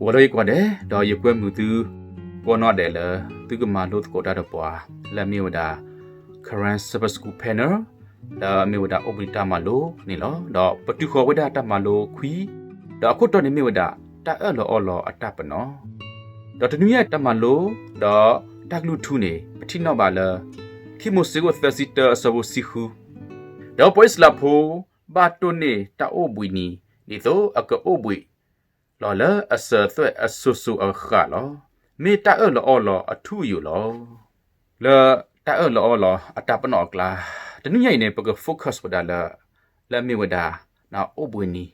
ဂီၤလၢယကွၢ်ဒဲး, ဒီးယကွဲမုာ်သုကိးနီၢ်ဒဲးလၢ သုကမၤလိသကိးတၢ်ဒီးပှၤ လၢအမ့ၢ်ဝဲဒၣ် Karen Sabbath School Panel လၢအမ့ၢ်ဝဲဒၣ်အိၣ်ဘှံးနံၤတၢ်မၤလိန့ၣ်လီၤ. ဒီးပတုၤဃီၤဝဲဒၣ်တၢ်မၤလိခွံ, ဒီးအခိၣ်တီန့ၣ်မ့ၢ်ဝဲဒၣ် တၢ်အၢၣ်လီၤအီလီၤအတၢ်ပနီၣ်, ဒီးတနွံအံၤတၢ်မၤလိ ဒီးတၢ်ကလုၢ်ထူန့ၣ် ပထံၣ်နီၣ်ဘၣ်လၢ ခံမိၤၡ့ခိၣ်သၢဆံတၢအဆၢဖိတဆံဃု, ဒီးပှၤအံၣ်စရ့လးဖိ ဘၣ်တိၢ်န့ၢ်တၢ်အိၣ်ဘှံးနံၤ ဒ်သိးအကအိၣ်ဘှံးလီၤလၢအစၢၤသွဲၣ်အစိၤစိၤအဃၣ်လီၤ. မ့ၢ်တၢ်အၢၣ်လီၤအီလီၤအထူအယိာ်လီၤ. လၢတၢ်အၢၣ်လီၤအီလီၤအတၢ်ပနီၣ်အကျါ, တနွံညါအံၤန့ၣ် ပက focus ဝဲဒၣ်လၢ လၢအမ့ၢ်ဝဲဒၣ် အိၣ်ဘှံးနံၤ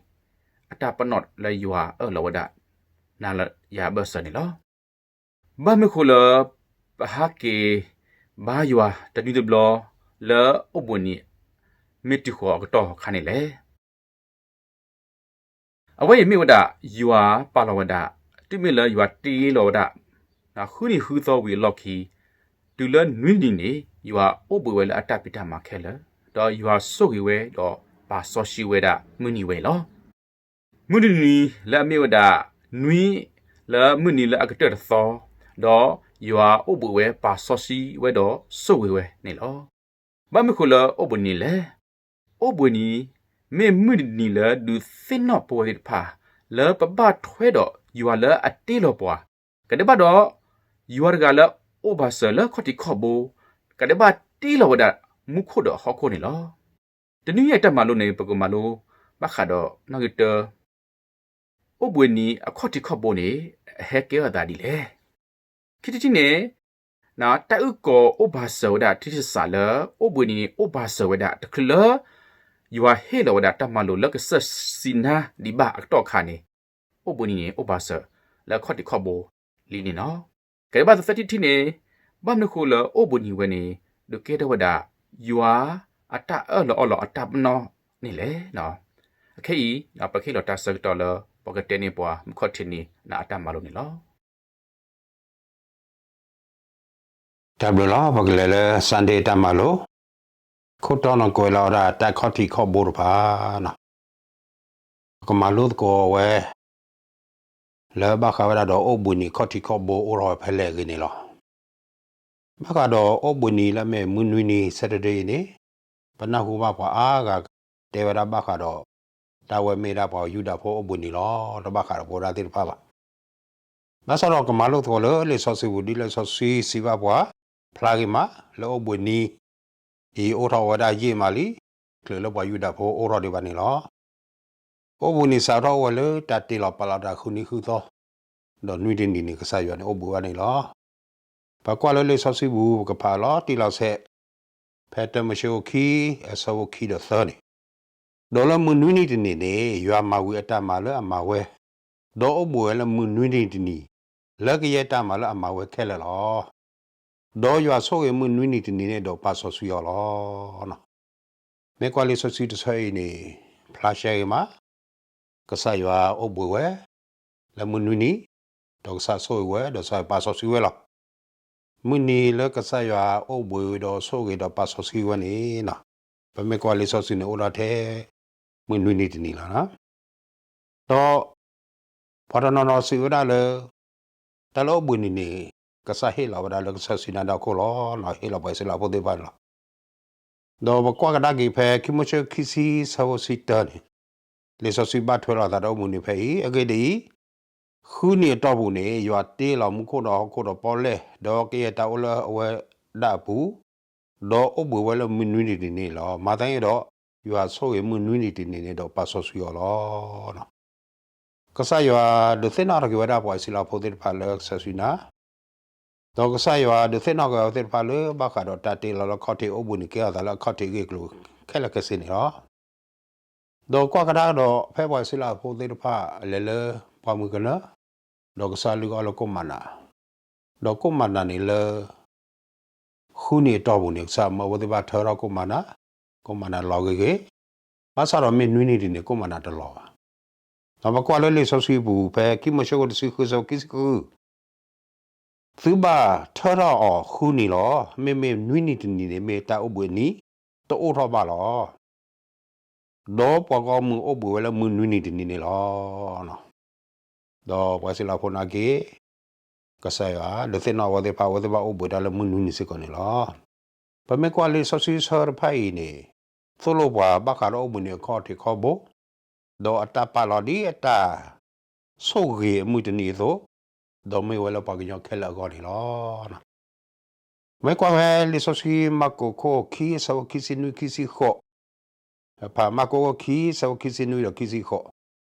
အတၢ်ပနီၣ်လၢယွၤအၢၣ်လီၤဝဲဒၣ် နၤလၢယၤအဘၢၣ်စၢၤန့ၣ်လီၤ. ဘၣ်မနုၤဃိလၢ ပဟးက့ၤဘါယွၤတနွံတဘျီ လၢအိၣ်ဘှံးနံၤ မ့ၢ်တုၤဃီၤအကတီၢ်အခါန့ၣ်လဲၣ်. အဝဲအံၤမ့ၢ်ဝဲဒၣ် ယွၤပာ်လီၤဝဲဒၣ်, တုၤမ့ၢ်လၢယွၤတ့လီၤဝဲဒၣ် ဃုနံၤဃုသီဝံၤအလီၢ်ခံ, တုၤလၢနွံနံၤန့ၣ် ယွၤအိၣ်ဘှံးဝဲလၢအတၢ်ဖံးတၢ်မၤခဲလၢာ်, ဒီးယွၤဆိၣ်ဂ့ၤဝဲဒီးပာ်စီဆှံဝဲဒၣ်မုၢ်နံၤဝဲလီၤ. မုၢ်တနံၤလၢအမ့ၢ်ဝဲဒၣ် နွံ လၢမုၢ်နံၤလၢအကတၢၢ်တသီ, ဒီးယွၤအိၣ်ဘှံးဝဲပာ်စီဆှံဝဲဒီးဆိၣ်ဂ့ၤဝဲန့ၣ်လီၤ. ဘၣ်မနုၤဃိလၢအိၣ်ဘှံးနံၤလဲၣ်. အိၣ်ဘှံးနံၤ မ့ၢ်မုၢ်တနံၤလၢဒုးသ့ၣ်နီၣ်ပဝဲသ့ၣ်တဖၣ် လၢပဘၣ်ထွဲဒီးယွၤလၢအတ့လီၤပှၤ, ကဒဲးဘၣ်ဒီး ယွၤတဂၤလၢအိၣ်ဘၣ်စၢၤလၢခီၣ်ထံးခီၣ်ဘိ, ကဒဲးဘၣ်တ့လီၤဝဲဒၣ်မူခိၣ်ဒီးဟီၣ်ခိၣ်န့ၣ်လီၤ. တနွံအံၤတၢ်မၤလိန့ၣ် ပကမၤလိဘၣ်ဃးဒီးနီၣ်ဂံၢ်တၢ အိၣ်ဘှံးနံၤအခီၣ်ထံးခီၣ်ဘိန့ၣ် အဟဲကဲထီၣ်အသးဒ်လဲၣ်. ခံထံၣ်တထံၣ်န့ၣ် တၢ်အုၣ်ကီၤအိၣ်ဘၣ်စၢၤဝဲဒၣ်ထံထံၣ်စးစးလၢ အိၣ်ဘှံးနံၤန့ၣ်အိၣ်ဘၣ်စၢၤဝဲဒၣ် တချုးလၢ ယွၤဟ့ၣ်လီၤဝဲဒၣ်တၢ်မၤလိာ်လၢကစၢၢ်စံနါဒံးဘၣ်အကတီၢ်အခါန့ၣ်, အိၣ်ဘှံးနံၤန့ၣ်အိၣ်ဘၣ်စၢၤလၢအခီၣ်ထံးခီၣ်ဘိလံန့ၣ်လီၤ. ကဒဲးဘၣ်သၢထံၣ်တထံၣ်န့ၣ်, ဘၣ်မနုၤဃိလၢအိၣ်ဘှံးနံၤဝဲန့ၣ် ဒုးကဲထီၣ်ဝဲဒၣ် ယွၤအတၢ်အၢၣ်လီၤအီလီၤအတၢ်ပနီၣ်န့ၣ်လဲၣ်. အခဲအံၤ ပကဟ့ၣ်လီၤတၢ်ဆၢကတီၢ်လၢ ပှၤကတဲန့ၢ်ပှၤမုၢ်ခီၣ်ထံးနံၤအတၢ်မၤလိန့ၣ်လီၤ. တၢ်ဘျုးလီၤ. ပကလဲၤလၢ Sunday တၢ်မၤလိ, ခိၣ်တီန့ၣ်ကွဲးလီၤဝဲဒၣ်တၢ်ခီၣ်ထံးခီၣ်ဘိတဖၣ်န့ၣ်, ပကမၤလိသကိးဝဲ လၢဘၣ်ဃးဝဲဒၣ်ဒီးအိၣ်ဘှံးနံၤခီၣ်ထံးခီၣ်ဘိအိၣ်ထီၣ်ဝဲဖဲလဲၣ်အဂ့ၢ်န့ၣ်လီၤ. ဘၣ်ဃးဒီးအိၣ်ဘှံးနံၤလၢအမ့ၢ်မုၢ်နွံနံၤ Saturday အံၤန့ၣ်, ပနၢ်ဟူဘၣ်ပှၤအါဂၤတဲဝဲဒၣ်ဘၣ်ဃးဒီး တၢ်ဝဲမ့ၢ်ဒၣ်ပှၤယူဒၤဖိအိၣ်ဘှံးနံၤလီၤ, တဘၣ်ဃးဒီးပဝဲဒၣ်သ့ၣ်တဖၣ်ဘၣ်. ဘၣ်ဆၣ်ဒီးကမၤလိသကိးလၢလံာ်စီဆှံပူၤ ဒ်လံာ်စီဆှံစံးဘၣ်ပှၤ ဖျါဂ့ၤမး လၢအိၣ်ဘှံးနံၤအံၤအိၣ်ထီၣ်ဝဲဒၣ်ယံာ်မးလံ, ချုးလၢပှၤယူဒၤဖိအိၣ်ထီၣ်ဒံးဘၣ်န့ၣ်လီၤ. အိၣ်ဘှံးနံၤစးထီၣ်အိၣ်ဝဲလၢတၢ်တ့လီၤပာ်လီၤတၢ်ဃုနံၤဃုသီ, ဒီးနွံတနံၤန့ၣ် ကစၢ်ယွၤန့ၣ်အိၣ်ဘှံးဝဲန့ၣ်လီၤ. ပကွၢ်လၢလံာ်စီဆှံပူၤ ပကဖးလီၤတံၢ်လီၤဆဲး, ဖဲတၢမိၤၡ့အခိၣ်ခံ အဆၢဖိခံဒီးသၢန့ၣ်, ဒီးလၢမုၢ်နွံနံၤတနံၤန့ၣ် ယွၤမၤဝံၤအတၢ်မၤလၢအမၤဝဲ, ဒီးအိၣ်ဘှံးဝဲလၢမုၢ်နွံနံၤတနံၤ လၢကယဲၢ်တၢ်မၤလၢအမၤဝဲခဲလၢာ်လီၤ. ဒီးယွၤဆိၣ်ဂ့ၤမုၢ်နွံနံၤတနံၤန့ၣ်ဒီးပာ်စီဆှံအီၤလီၤ. မ့ၢ်ကွၢ်လံာ်စီဆှံတဆၢအံၤန့ၣ် ဖျါရှဲဂ့ၤမး, ကစၢ်ယွၤအိၣ်ဘှံးဝဲ လၢမုၢ်နွံနံၤ, ဒီးကစၢ်ဆိၣ်ဂ့ၤဝဲ ဒီးကစၢ်ယွၤပာ်စီဆှံဝဲလီၤ. မုၢ်နံၤလၢကစၢ်ယွၤအိၣ်ဘှံးဒီးဆိၣ်ဂ့ၤဒီးပာ်စီဆှံဝဲန့ၣ်, ပမ့ၢ်ကွၢ်လံာ်စီဆှံန့ၣ်အိၣ်ဒၣ်ထဲ မုၢ်နွံနံၤတနံၤလီၤ. ဒီး ပှၤတနီၤနီၤစံးဝဲဒၣ်လၢ တၢ်လၢအိၣ်ဘှံးနံၤန့ၣ် ကစၢ်ဟ့ၣ်လီၤဝဲဒၣ်လၢကစၢၢ်စံနါဒီခိၣ်လီၤ, ဟ့ၣ်လီၤပှၤအံၣ်စရ့လးဖိသ့ၣ်တဖၣ်န့ၣ်လီၤ. ဒီးပကွၢ်ကဒါက့ၤဖဲခံမိၤၡ့ခံဆံဆၢဖိဆံတၢန့ၣ်, လံာ်စီဆှံဘၣ်ထွဲလိာ်သးဒီးအိၣ်ဘှံးနံၤဖဲအံၤ, အဂ့ၢ်ဒ်အံၤ, ဃုနံၤအတီၢ်ပူၤန့ၣ် ယွၤတ့လီၤမူခိၣ်ဒီးဟီၣ်ခိၣ်ဒီးပီၣ်လဲၣ်, ဒီးကယဲၢ်တၢ်အိၣ်လၢအဝဲဒၣ်အပူၤ, ဒီးအိၣ်ဘှံးဝဲလၢမုၢ်နွံနံၤတနံၤန့ၣ်လီၤ. မၤသးဒ်န့ၣ်ဒီး ယွၤဆိၣ်ဂ့ၤမုၢ်နွံနံၤတနံၤန့ၣ်ဒီးပာ်စီဆှံအီၤလီၤ. ကစၢ်ယွၤဒုးသ့ၣ်နီၣ်ထီၣ်က့ၤဝဲဒၣ်ပှၤအံၣ်စရ့လးဖိသ့ၣ်တဖၣ်လၢကစၢၢ်စံနါ, ဒီးကစၢ်ယွၤဒုးသ့ၣ်နီၣ်က့ၤဝဲသ့ၣ်တဖၣ်လၢဘၣ်ဃးဒီးတၢ်တ့လီၤလၢခီၣ်ထံးအိၣ်ဘှံးနံၤကဲထီၣ်သးလၢအခီၣ်ထံးအဂ့ၢ်အကျိၤခဲလၢာ်ခဲဆ့န့ၣ်လီၤ. ဒီးကွၢ်ကဒါကဒီးဖဲပှၤအံၣ်စရ့လးဖိသ့ၣ်တဖၣ်လဲၤလၢပှၢ်မုၢ်ကနၢ, ဒီးကစၢ်လုၢ်အီၣ်လၢကိၣ်မၤနၤ, ဒီးကိၣ်မၤနၤန့ၣ်လၢ ဃုနံၤအတီၢ်ပူၤန့ၣ် ကစၢ်မၢဝဲသ့ၣ်တဖၣ်ထၢထီၣ်ကိၣ်မၤနၤ, ကိၣ်မၤနၤလီၤဂ့ၤဂ့ၤ, ဘၣ်ဆၣ်ဒီးမ့ၢ်နွံနံၤတနံၤန့ၣ် ကိၣ်မၤနၤတလီၤဘၣ်. ဒီးပကွၢ်လၢလံာ်စီဆှံပူၤဖဲခံမိၤၡ့ခိၣ်တဆံဃုဆၢဖိခံဆံဃု, သုဘၣ်ထၢထီၣ်အီၤဃုနံၤလီၤ. မ့မ့ၢ်နွံနံၤတနံၤန့ၣ် မ့ၢ်တၢ်အိၣ်ဘှံးအနံၤ တအိၣ်ထီၣ်ဘၣ်လီၤ. ဒီးပှၤဂီၢ်မုၢ်အိၣ်ဘှံးဝဲလၢမုၢ်နွံနံၤတနံၤန့ၣ်လီၤ. ဒီးပှၤအံၣ်စရ့လးဖိနာ်က့ ကစၢ်ယွၤဒုးသ့ၣ်နီၣ်အဝဲသ့ၣ်တဖၣ် အဝဲသ့ၣ်ဘၣ်အိၣ်ဘှံးတၢ်လၢမုၢ်နွံနံၤစ့ၢ်ကီးန့ၣ်လီၤ. ပမ့ၢ်ကွၢ်လံာ်စီဆှံဆၢတဖၣ်အံၤန့ၣ် သိၣ်လိပှၤဘၣ်ဃးဒီးအိၣ်ဘှံးနံၤအခီၣ်ထံးခီၣ်ဘိ, ဒီးအတၢ်ပာ်လီၤဒ်အတၢ်ဆိၣ်ဂ့ၤအမုၢ်တနံၤအသိး, ဒီးမ့ၢ်ဝဲလၢပှၤကညီခဲလၢာ်အဂီၢ်န့ၣ်လီၤ. မ့ၢ်ကွၢ်ဖဲလံာ်စီဆှံမၢ်ကူးခိၣ်ခံ အဆၢဖိခံဆံနွံ ခံဆံဃိး, ဖဲမၢ်ကူးခိၣ်ခံ အဆၢဖိခံဆံနွံဒီးခံဆံဃိး,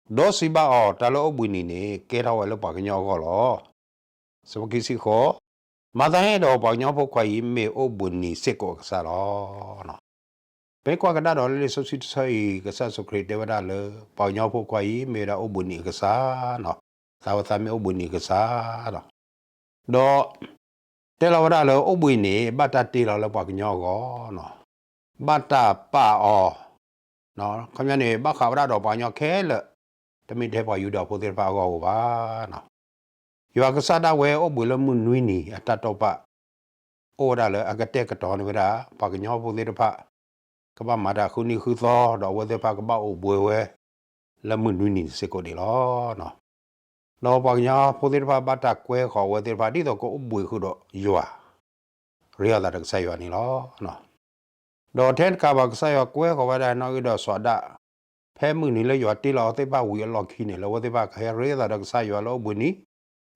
ဒီးစံးဘၣ်အီၤ, တၢ်လၢအိၣ်ဘှံးနံၤန့ၣ် ကဲထီၣ်ဝဲလၢပှၤကညီအဂီၢ်လီၤ. အဆၢဖိခံဆံဃိး, မၤသးဟ့ၣ်ဒီးပှၤကညီဖိခွါအံၤ မ့ၢ်အိၣ်ဘှံးနံၤစ့ၢ်ကီးအကစၢ်လီၤ. မ့ၢ်ကွၢ်ကဒါဒီးလၢလံာ်စီဆှံတဆၢအံၤ ကစၢ်ယ့ၣ်ၡူးခရံာ်တဲဝဲဒၣ်လၢ ပှၤကညီဖိခွါအံၤ မ့ၢ်ဝဲဒၣ်အိၣ်ဘှံးနံၤအကစၢ်, သးဝဲသးမ့ၢ်အိၣ်ဘှံးနံၤအကစၢ်လီၤ. ဒီးတဲလီၤဝဲဒၣ်လၢအိၣ်ဘှံးနံၤန့ၣ် ဘၣ်တၢ်တ့လီၤလၢပှၤကညီအဂီၢ်, ဘၣ်တၢ်ပာ်အီၤ, ခီပညီန့ၣ် ဘၣ်ဃးဝဲဒၣ်ဒီးပှၤကညီခဲလၢာ်, တမ့ၢ်ထဲပှၤယူဒၤဖိသ့ၣ်တဖၣ်အဂီၢ်ဧိၤဘၣ်. ယွၤကစၢ်ဒၣ်ဝဲအိၣ်ဘှံးလၢမုၢ်နွံနံၤအတၢ်တိာ်ပာ်, အိၣ်ဝဲဒၣ်လၢအကတဲာ်ကတီၤန့ၢ်ဝဲဒၣ် ပှၤကညီဖိသ့ၣ်တဖၣ် ကဘၣ်မၤတၢ်ဃုနံၤဃုသီ ဒီးအဝဲသ့ၣ်တဖၣ်ကဘၣ်အိၣ်ဘှံးဝဲ လၢမုၢ်နွံနံၤစ့ၢ်ကီးန့ၣ်လီၤ. ဒီးပှၤကညီဖိသ့ၣ်တဖၣ်ဘၣ်တၢ်ကွဲဃီၤအဝဲသ့ၣ်တဖၣ် ဒ်သိးကအိၣ်ဘှံးဃုာ်ဒီးယွၤ ရ့အသးဒီးကစၢ်ယွၤန့ၣ်လီၤ. ဒီးထဲတကးဘၣ် ကစၢ်ယွၤကွဲဃီၤဝဲဒၣ်နီၣ်ဂံၢ်ဒီးစီၤဒၣ်, ဖဲမုၢ်နံၤလၢယွၤတ့လီၤအဝဲသ့ၣ်တဖၣ်ဝံၤအလီၢ်ခံန့ၣ် လၢအဝဲသ့ၣ်တဖၣ်ကဟဲရ့အသးဒီးကစၢ်ယွၤလၢအိၣ်ဘှံးနံၤ,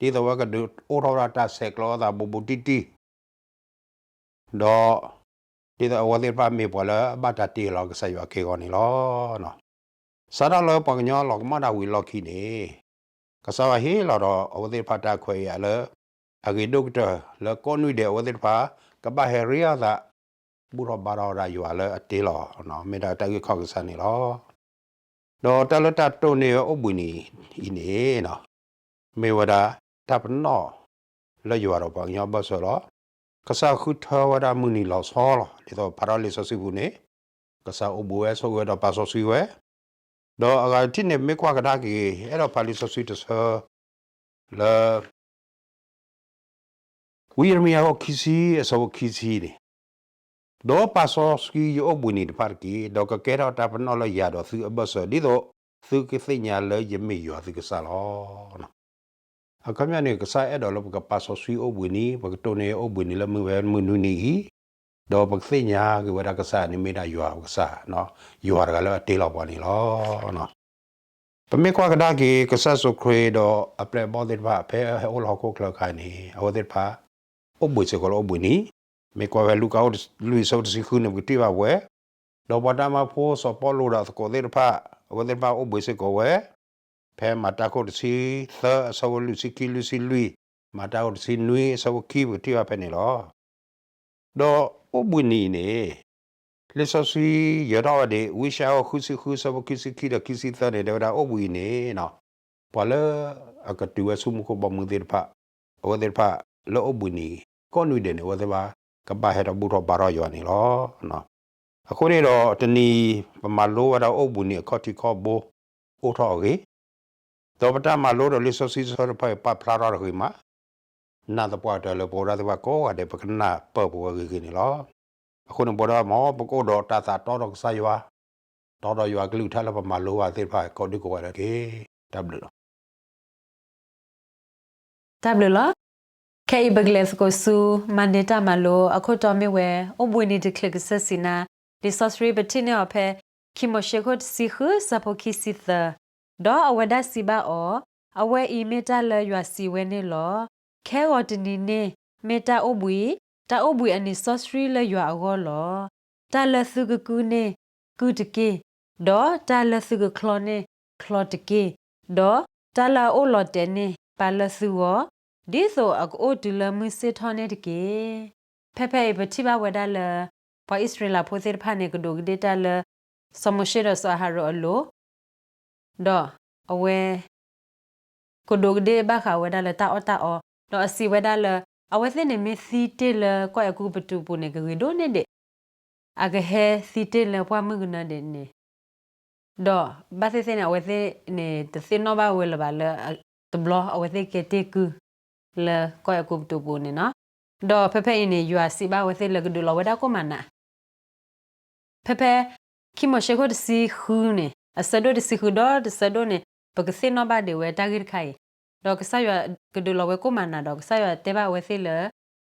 ဒ်သိးအဝဲကဒုးအိၣ်ထီၣ်ဝဲဒၣ်တၢ်ဆဲးကျိးအသးဘူးဘူးတံၢ်တံၢ် ဒီး ဒ်သိးအဝဲသ့ၣ်တဖၣ်မ့ၢ်ပှၤလၢအဘၣ်တၢ်တ့လီၤကစၢ်ယွၤက့ၢ်ဂီၤန့ၣ်လီၤ. စးထီၣ်လၢပှၤကညီလီၤကမၣ်တၢ်ဝံၤအလီၢ်ခံန့ၣ်, ကစၢ်ယွၤဟ့ၣ်လီၤဒီးအဝဲသ့ၣ်တဖၣ်တၢ်ခွဲးယာ်လၢ အဂ့ၤဒိၣ်ကတၢၢ်လၢကိးနွံဒဲး အဝဲသ့ၣ်တဖၣ် ကဘၣ်ဟဲရ့အသး ဘူၣ်ထီၣ်ဘါထီၣ်ဝဲဒၣ်ယွၤလၢအတ့လီၤ, မ့ၢ်ဒၣ်တၢ်အုၣ်ခီၣ်ကစၢ်န့ၣ်လီၤ. ဒီးတၢ်လၢတၢ်တိၢ်န့ၢ်ဝဲအိၣ်ဘှံးနံၤအံၤန့ၣ် မ့ၢ်ဝဲဒၣ်တၢ်ပနီၣ်လၢယွၤဒီးပှၤကညီအဘၢၣ်စၢၤလီၤ. ကစၢ်ဃုထၢဝဲဒၣ်မုၢ်နံၤလီၤဆီလီၤ. ဒ်သိးဖးထီၣ်လံာ်စီဆှံပူၤန့ၣ်, ကစၢ်အိၣ်ဘှံးဝဲဆိၣ်ဂ့ၤဝဲဒီးပာ်စီဆှံဝဲ, ဒီးအဂၤတထံၣ်န့ၣ် ပမ့ၢ်ကွၢ်ကဒါက့ၤ အဲၣ်ဒိးဖးလံာ်စီဆှံတဆၢ လၢ ဝံယံးရမံယၤအခိၣ်ခံဆံအဆၢဖိခံဆံန့ၣ်, ဒီးပာ်စီဆှံယအိၣ်ဘှံးနံၤတဖၣ်တက့ၢ်, ဒီးကကဲထီၣ်တၢ်ပနီၣ်လၢယၤဒီးသုအဘၢၣ်စၢၤ ဒ်သိးသုကသ့ၣ်ညါလၢယမ့ၢ်ယွၤသုကစၢ်လီၤ. အခီပညီန့ၣ် ကစၢ်အဲၣ်ဒိးလၢပကပာ်စီဆှံအိၣ်ဘှံးနံၤ, ပကတိၢ်န့ၢ်အိၣ်ဘှံးနံၤလၢမုၢ်ဝဲမုၢ်နွံနံၤအံၤ, ဒီးပကသ့ၣ်ညါက့ၤဝဲဒၣ်ကစၢ်န့ၣ်မ့ၢ်ဒၣ်ယွၤပကစၢ်, ယွၤတဂၤလၢအတ့လီၤပှၤန့ၣ်လီၤ. ပမ့ၢ်ကွၢ်ကဒါက့ၤ ကစၢ်ယ့ၣ်ၡူးခရံာ်ဒီးအပျဲၢ်အဘီၣ်သ့ၣ်တဖၣ် ဖဲဟဲအိၣ်လၢဟီၣ်ခိၣ်ချၢအခါန့ၣ် အဝဲသ့ၣ်တဖၣ် အိၣ်ဘှံးစ့ၢ်ကီးလၢအိၣ်ဘှံးနံၤ, မ့ၢ်ကွၢ်ဖဲလူၤကၣ်အခိၣ်လွံၢ်အဆၢဖိတဆံဃုန့ၣ် ပကထံၣ်ဘၣ်ဝဲ, ဒီးပှၤတၢ်မၤဖိစီၤပီလူးဒီးအသကိးသ့ၣ်တဖၣ် အဝဲသ့ၣ်တဖၣ်အိၣ်ဘှံးစ့ၢ်ကီးဝဲ, ဖဲမၤတၢ်ခိၣ်တဆံသၢအဆၢဖိလွံၢ်ဆံခံ လွံၢ်ဆံလွံၢ်, မၤတၢ်ခိၣ်တဆံနွံအဆၢဖိခံ ပကထံၣ်ဘၣ်ဖဲန့ၣ်လီၤ. ဒီးအိၣ်ဘှံးနံၤအံၤန့ၣ် လံာ်စီဆှံယၢၤထီၣ်ဝဲဒၣ် ဝံယၡါယၤအခိၣ်ဃုဆံဃုအဆၢဖိခံဆံခံဒီးခံဆံသၢန့ၣ် တဲဝဲဒၣ်အိၣ်ဘှံးအံၤန့ၣ် ပှၤလၢအကတုၤဝဲဆူမူခိၣ်ဘီမုၢ်သ့ၣ်တဖၣ်, အဝဲသ့ၣ်တဖၣ်လၢအိၣ်ဘှံးနံၤကိးနွံဒဲးန့ၣ် အဝဲသ့ၣ်တဖၣ်ကဘၣ်ဟဲထီၣ်ဘူၣ်ထီၣ်ဘါထီၣ်ယွၤန့ၣ်လီၤ. အဃိန့ၣ်ဒီးတနံၤအံၤ ပမၤလိဝဲဒၣ်အိၣ်ဘှံးနံၤအခီၣ်ထံးခီၣ်ဘိအိၣ်ထီၣ်အဂ့ၢ်, ဒီးပတၢ်မၤလိဒီးလံာ်စီဆှံဆၢတဖၣ်အံၤ ပာ်ဖျါထီၣ်တဂ့ၤမး, နာ်သပှၢ်တၢၢ်လၢပဝဲဒၣ်သ့ၣ်တဖၣ်ကိးဂၤဒဲး ပကနၢ်ပၢၢ်ပဝဲဂ့ၤဂ့ၤန့ၣ်လီၤ. အဃိန့ၣ် ပဝဲဒၣ်မ်ပကအိၣ်ဒီးတၢ်သးတီဒီးကစၢ်ယွၤ, တီဒီးယွၤကလုၢ်ကထါလၢပမၤလိဘၣ်သ့ၣ်တဖၣ်ကိးဒံကိးဂၤဒဲးတက့ၢ်. တၢ်ဘျုးလီၤ. တၢ်ဘျုးလီၤ. ခဲအံၤပကလဲၤသကိးဆူ Monday တၢ်မၤလိ အခိၣ်တီမ့ၢ်ဝဲ အိၣ်ဘှံးနံၤတချုးကစၢၢ်စံးနၤ, လံာ်စီဆှံပထံၣ်န့ၢ်အီၤဖဲ ခံမိၤၡ့ခိၣ်တဆံဃု ဆၢဖိခံဆံသၢ, ဒီးအဝဲဒၣ်စံးဘၣ်အီၤ, အဝဲအံၤမ့ၢ်တၢ်လၢယွၤစံးဝဲန့ၣ်လီၤ. ခဲဂီၤတနံၤန့ၣ် မ့ၢ်တၢ်အိၣ်ဘှံး, တၢ်အိၣ်ဘှံးအနံၤစီဆှံလၢယွၤအဂီၢ်လီၤ. တၢ်လၢသုကကုၢ်န့ၣ် ကုၢ်တက့ၢ်, ဒီးတၢ်လၢသုကချီန့ၣ် ချီတက့ၢ်, ဒီးတၢ်လၢအအိၣ်လီၤတဲာ်န့ၣ် ပာ်လၢသုဂီၢ်, ဒ်သိးအကအိၣ်တုၤလၢမုၢ်ဆ့ၣ်ထီၣ်န့ၣ်တက့ၢ်. ဖဲဖဲအံၤပထံၣ်ဘၣ်ဝဲဒၣ်လၢ ပှၤအံၣ်စရ့လးဖိသ့ၣ်တဖၣ်န့ၣ် ကဒူးကဒ့ၣ်တၢ်လၢ စီၤမိၤၡ့ဒီးစီၤအၤဟရိၣ်အလိၤ, ဒီးအဝဲ ကဒူးကဒ့ၣ်ဘၣ်ဃးဝဲဒၣ်လၢတၢ်အီၣ်တၢ်အီ, ဒီးအစံးဝဲဒၣ်လၢ အဝဲသ့ၣ်န့ၣ်မ့ၢ်သံတ့ၢ်လၢကီၢ်အဲၤကူပတူးပူၤန့ၣ် ကဂ့ၤဒိၣ်န့ၢ်ဒံး, အကဟဲသံတ့ၢ်လၢပှၢ်မုၢ်ကနၢဒဲးန့ၣ်, ဒီးဘၣ်သ့ၣ်သ့ၣ်န့ၣ် အဝဲသ့ၣ်န့ၣ် တသ့ၣ်နီၣ်ဘၣ်ဝဲလၢၤဘၣ်လၢ တဘျီအဝဲသ့ၣ်ကဲတ့ၢ်ကုၢ် လၢကီၢ်အဲၤကူပတူးပူၤန့ၣ်နီၤ. ဒီးဖဲဖဲအံၤန့ၣ် ယွၤစံးဘၣ်အဝဲသ့ၣ်လၢကဒုးလီၤဝဲဒၣ်ကိၣ်မၤနး ဖဲဖဲ ခံမိၤၡ့ခိၣ်တဆံဃုန့ၣ် အဆၢဒိၣ်တဆံဃုဒီးတဆၢဒိၣ်န့ၣ် ပကသ့ၣ်နီၣ်ဘၣ်ဒံးဝဲတၢ်ဂ့ၢ်တခါအံၤ, ဒီးကစၢ်ယွၤကဒုးလီၤဝဲကိၣ်မၤနၤဒီး ကစၢ်ယွၤတဲဘၣ်အဝဲသ့ၣ်လၢ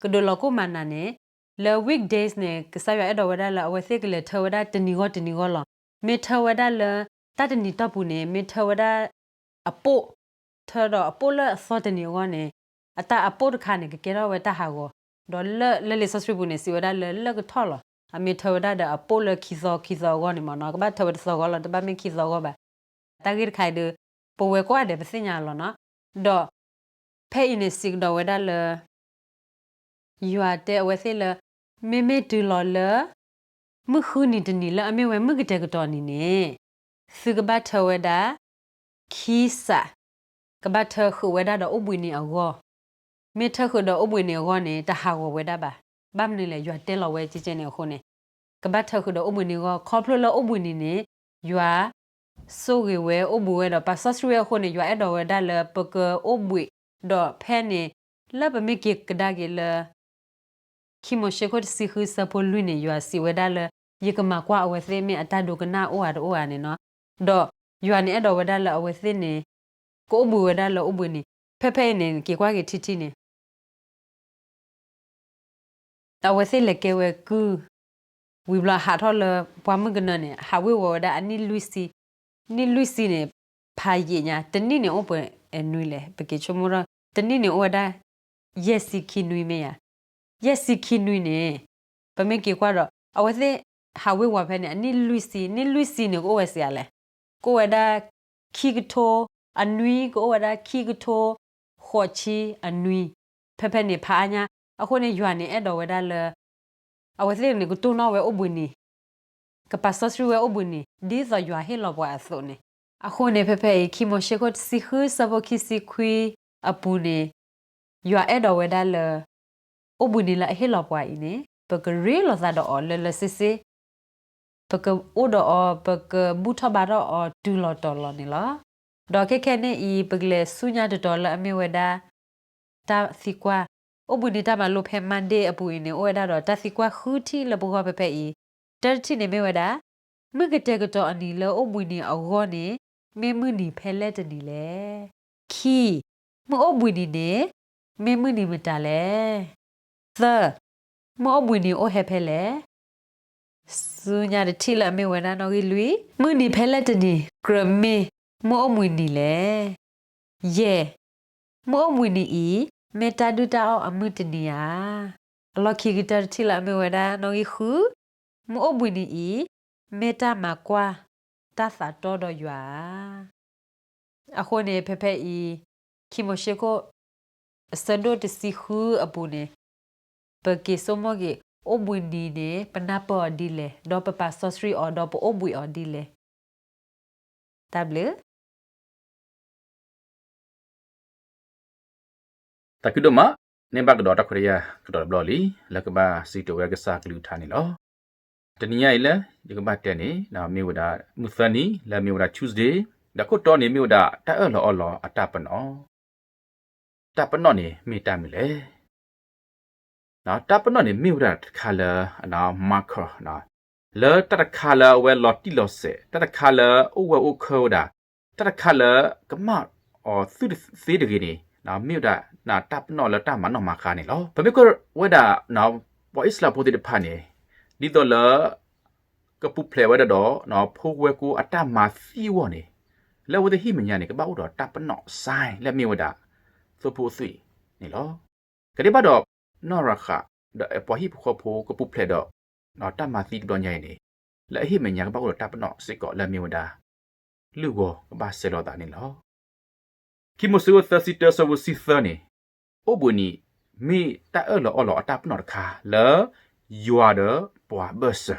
ကဒုးလီၤကိၣ်မၤနၤန့ၣ် လၢ weekdays န့ၣ် ကစၢ်ယွၤအဲၣ်ဒိးဝဲဒၣ်လၢအဝဲသ့ၣ်ကလဲၤထၢဝဲဒၣ်တနံၤဂီၢ်တနံၤဂီၢ်လီၤ. မ့ၢ်ထၢဝဲဒၣ်လၢ တၢ်တနံၤတီၢ်ပူၤန့ၣ် မ့ၢ်ထၢဝဲဒၣ် အပိၣ် ထၢဒီးအပိၣ်လၢအသီတနံၤအဂီၢ်န့ၣ် အတၢ်အပိၣ်တခါန့ၣ် ကကဲထီၣ်ဝဲတၢ်ဟးဂီၤ, ဒီးလၢလံာ်စီဆှံပူၤန့ၣ် စံးဝဲဒၣ်လၢလၢၢ်ကထီၣ်လီၤ. အမ့ၢ်ထၢဝဲဒၣ်ဒီးအပိၣ်လၢခံသီခံသီအဂီၢ်န့ၣ်မ့ၢ်နီၤ, ကဘၣ်ထၢဝဲတသီဂီၢ်လီၤ, တဘၣ်မ့ၢ်ခံသီဂီၢ်ဘၣ်. တၢ်ဂ့ၢ်တခါအံၤဒီး ပဝဲကိးဂၤဒဲးပသ့ၣ်ညါလီၤနီၤ. ဒီး ဖဲအံၤန့ၣ်စံးကဒီးဝဲဒၣ်လၢ ယွၤတဲအဝဲသ့ၣ်လၢ မ့မ့ၢ်တုၤလီၤလၢ မုၢ်ဃုနံၤတနံၤလၢအမ့ၢ်ဝဲမုၢ်ကတဲာ်ကတီၤနံၤန့ၣ် သုကဘၣ်ထၢဝဲဒၣ် ခံစး, ကဘၣ်ထၢဃုာ်ဝဲဒၣ်ဒီးအိၣ်ဘှံးနံၤအဂီၢ်, မ့ၢ်ထၢဃုာ်ဒီးအိၣ်ဘှံးနံၤအဂီၢ်န့ၣ် တဟးဂီၤဝဲဒၣ်ဘၣ်. ဘၣ်မနုၤလဲၣ် ယွၤတဲလီၤဝဲကဲကဲန့ၣ်အဃိန့ၣ် ကဘၣ်ထၢဃုာ်ဒီးအိၣ်ဘှံးနံၤအဂီၢ်, ခီဖျိလၢအိၣ်ဘှံးနံၤန့ၣ် ယွၤ ဆိၣ်ဂ့ၤဝဲအိၣ်ဘှံးဝဲဒီးပာ်စီဆှံဝဲအဃိန့ၣ် ယွၤအဲၣ်ဒိးဝဲဒၣ်လၢ ပကအိၣ်ဘှံး, ဒီးဖဲန့ၣ် လၢပမ့ၢ်က့ၤကဒါက့ၤလၢ ခံမိၤၡ့ခိၣ်တဆံဃုဆၢဖိလွံၢ်န့ၣ် ယွၤစံးဝဲဒၣ်လၢ ယကမၤကွၢ်အဝဲသ့ၣ်မ့ၢ်အတၢ်ဒိကနၣ်အိၣ်ဧါတအိၣ်ဧါန့ၣ်နီၤ. ဒီးယွၤန့ၣ်အဲၣ်ဒိးဝဲဒၣ်လၢအဝဲသ့ၣ်န့ၣ် ကအိၣ်ဘှံးဝဲဒၣ်လၢအိၣ်ဘှံးနံၤ, ဖဲဖဲအံၤန့ၣ် က့ၤကွၢ်က့ၤထံထံန့ၣ် အဝဲသ့ၣ်လဲၤကဲဝဲကုၢ်, ဝံၤဘျီဟးထီၣ်လၢပှၢ်မုၢ်ကနၢန့ၣ် ဟးဝ့ၤဝီၤဝဲဒၣ်အနံၣ်လွံၢ်ဆံ, နံၣ်လွံၢ်ဆံန့ၣ် ဖးယံာ်ညါ, တနံၣ်န့ၣ်အိၣ်ပှဲၤနွံလဲၣ်, ပက့ၤဆိကမိၣ်ထီၣ်, တနံၣ်န့ၣ်အိၣ်ဝဲဒၣ် ယဲၢ်ဆံခံနွံမ့ၢ်ဧါ, ယဲၢ်ဆံခံနွံန့ၣ် ပမ့ၢ်က့ၤကွၢ်ဒီး အဝဲသ့ၣ်ဟးဝ့ၤဝီၤဖဲန့ၣ် အနံၣ်လွံၢ်ဆံ, နံၣ်လွံၢ်ဆံန့ၣ် ကအိၣ်ဝဲစံးလဲၣ်, ကအိၣ်ဝဲဒၣ် ခံကထိ, အနွံကအိၣ်ဝဲဒၣ်ခံကထိ ဃိးဆံအနွံ, ဖဲဖဲန့ၣ်ဖးအါညါ, အဃိန့ၣ် ယွၤန့ၣ်အဲၣ်ဒိးဝဲဒၣ်လၢ အဝဲသ့ၣ်န့ၣ် ကတိၢ်နီၣ်ဝဲအိၣ်ဘှံးနံၤ, ကပာ်စီဆှံဝဲအိၣ်ဘှံးနံၤ ဒ်သိးယွၤဟ့ၣ်လီၤပှၤအသိးန့ၣ်, အဃိန့ၣ် ဖဲဖဲအံၤ ခံမိၤၡ့ခိၣ်တဆံဃုဆၢဖိခံဆံခွံအပူၤန့ၣ်, ယွၤအဲၣ်ဒိးဝဲဒၣ်လၢ အိၣ်ဘှံးနံၤလၢအဟ့ၣ်လီၤပှၤအံၤန့ၣ် ပကရ့လိာ်သးဒီးအီၤလၢလၢဆ့ဆ့, ပကအိၣ်ဒီးအီၤ, ပကဘူၣ်ထီၣ်ဘါထီၣ်အီၤတုၤလီၤတီၤလီၤန့ၣ်လီၤ. ဒီးခဲခဲန့ၣ်အံၤ ပကလဲၤဆူညါတတီၤလၢအမ့ၢ်ဝဲဒၣ် တၢ်သံကွၢ်, အိၣ်ဘှံးနံၤတၢ်မၤလိဖဲ Monday အပူၤအံၤန့ၣ် အိၣ်ဝဲဒၣ်ဒီးတၢ်သံကွၢ်ဃုထံၣ်လၢပဂီၢ်ဖဲဖဲအံၤ, တၢတထံၣ်န့ၣ်မ့ၢ်ဝဲဒၣ်, မုၢ်ကတဲာ်ကတီၤအနံၤလၢအိၣ်ဘှံးနံၤအဂီၢ်န့ၣ် မ့ၢ်မုၢ်နံၤဖဲလဲၣ်တနံၤလဲၣ်. ခံ, မုၢ်အိၣ်ဘှံးနံၤန့ၣ် မ့ၢ်မုၢ်နံၤမတၤလဲၣ်. သၢ, မုၢ်အိၣ်ဘှံးနံၤအိၣ်ဟဲဖဲလဲၣ်. ဆူညါတထံၣ်လၢအမ့ၢ်ဝဲဒၣ်နီၣ်ဂံၢ်လွံၢ်, မုၢ်နံၤဖဲလဲၣ်တနံၤ ကြၢးမ့ၢ်မုၢ်အိၣ်ဘှံးနံၤလဲၣ်. ယဲၢ်, မုၢ်အိၣ်ဘှံးနံၤအံၤ မ့ၢ်တၢ်ဒုၣ်တၢ်အီၣ်အမုၢ်တနံၤဧါ. အလီၢ်ခံကတၢၢ်တထံၣ်လၢအမ့ၢ်ဝဲဒၣ်နီၣ်ဂံၢ်ဃု, မုၢ်အိၣ်ဘှံးနံၤအံၤ မ့ၢ်တၢ်မၤကွၢ်တၢ်သးတီဒီးယွၤဧါ. အဃိန့ၣ် ဖဲဖဲအံၤ ခံမိၤၡ့ခိၣ် အဆၢဒိၣ်တဆံဃုအပူၤန့ၣ် ပက့ၤဆိကမိၣ်က့ၤ အိၣ်ဘှံးနံၤန့ၣ် ပနၢ်ပၢၢ်အီၤဒ်လဲၣ်, ဒီးပပာ်စီဆှံအီၤ, ဒီးပအိၣ်ဘှံးအီၤဒ်လဲၣ်. တၢ်ဘျုး သးခုဒိၣ်မး, န့ၢ်ဘၣ်ကဒီးတၢ်ခွဲးတၢ်ယာ်ကဒီးတဘျီလံ, လၢကဘၣ်စံးကတိၤဝဲကစၢ်ကလုၢ်ကထါန့ၣ်လီၤ. တနံၤညါအံၤလၢ ယကဘၣ်တဲန့ၣ် မ့ၢ်ဝဲဒၣ် မုၢ်သၢနံၤ လၢမ့ၢ်ဝဲဒၣ် Tuesday, ဒီးခိၣ်တီန့ၣ်မ့ၢ်ဝဲဒၣ် တၢ်အၢၣ်လီၤအီလီၤအတၢ်ပနီၣ် တၢ်ပနီၣ်န့ၣ်မ့ၢ်တၢ်မနုၤလဲၣ်. တၢ်ပနီၣ်န့ၣ်မ့ၢ်ဝဲဒၣ်တခါလၢ marker လၢတၢ်တခါလၢအဝဲလီၤတံၢ်လီၤဆဲး, တၢ်တခါလၢအိၣ်ဝဲအိၣ်ခၢဝဲဒၣ်, တၢ်တခါလၢကမၣ်အီၤသုတသ့တဂ့ၤန့ၣ် မ့ၢ်ဝဲဒၣ် တၢ်ပနီၣ်လၢတၢ်မၤနီၣ်မၤဃါန့ၣ်လီၤ. ပမ့ၢ်ကွၢ်ဝဲဒၣ် ပှၤအံၣ်စရ့လးဖိသ့ၣ်တဖၣ်န့ၣ် ဒ်သိးလၢ ကပူၤဖျဲးဝဲဒၣ်ဒီး ဖိဝဲၢ်ကိအတၢ်မၤသံအဂီၢ်န့ၣ်, လၢအဝဲသ့ၣ်ဟံၣ်မဲာ်ညါန့ၣ် ကဘၣ်အိၣ်ဒီးတၢ်ပနီၣ် sign လၢအမ့ၢ်ဝဲဒၣ် သိဖိအသွံၣ်န့ၣ်လီၤ. ကဒဲးဘၣ်ဒီး နီၢ်ရၤဃး ဒီးပှၤဟံၣ်ဖိဃီဖိကပူၤဖျဲးဒီး တၢ်မၤသံတဘျီညါအံၤန့ၣ်, လၢအဟံၣ်မဲာ်ညါကဘၣ်အိၣ်ဒီးတၢ်ပနီၣ်စ့ၢ်ကီးလၢအမ့ၢ်ဝဲဒၣ် လုၢ်ဂီၤကဘၣ်ဆဲးလီၤသးန့ၣ်လီၤ. ခံမိၤၡ့ခိၣ်သၢဆံတၢ ဆၢဖိတဆံသၢန့ၣ်, အိၣ်ဘှံးနံၤ မ့ၢ်တၢ်အၢၣ်လီၤအီလီၤအတၢ်ပနီၣ်တခါလၢ ယွၤဒီးပှၤအဘၢၣ်စၢၤ,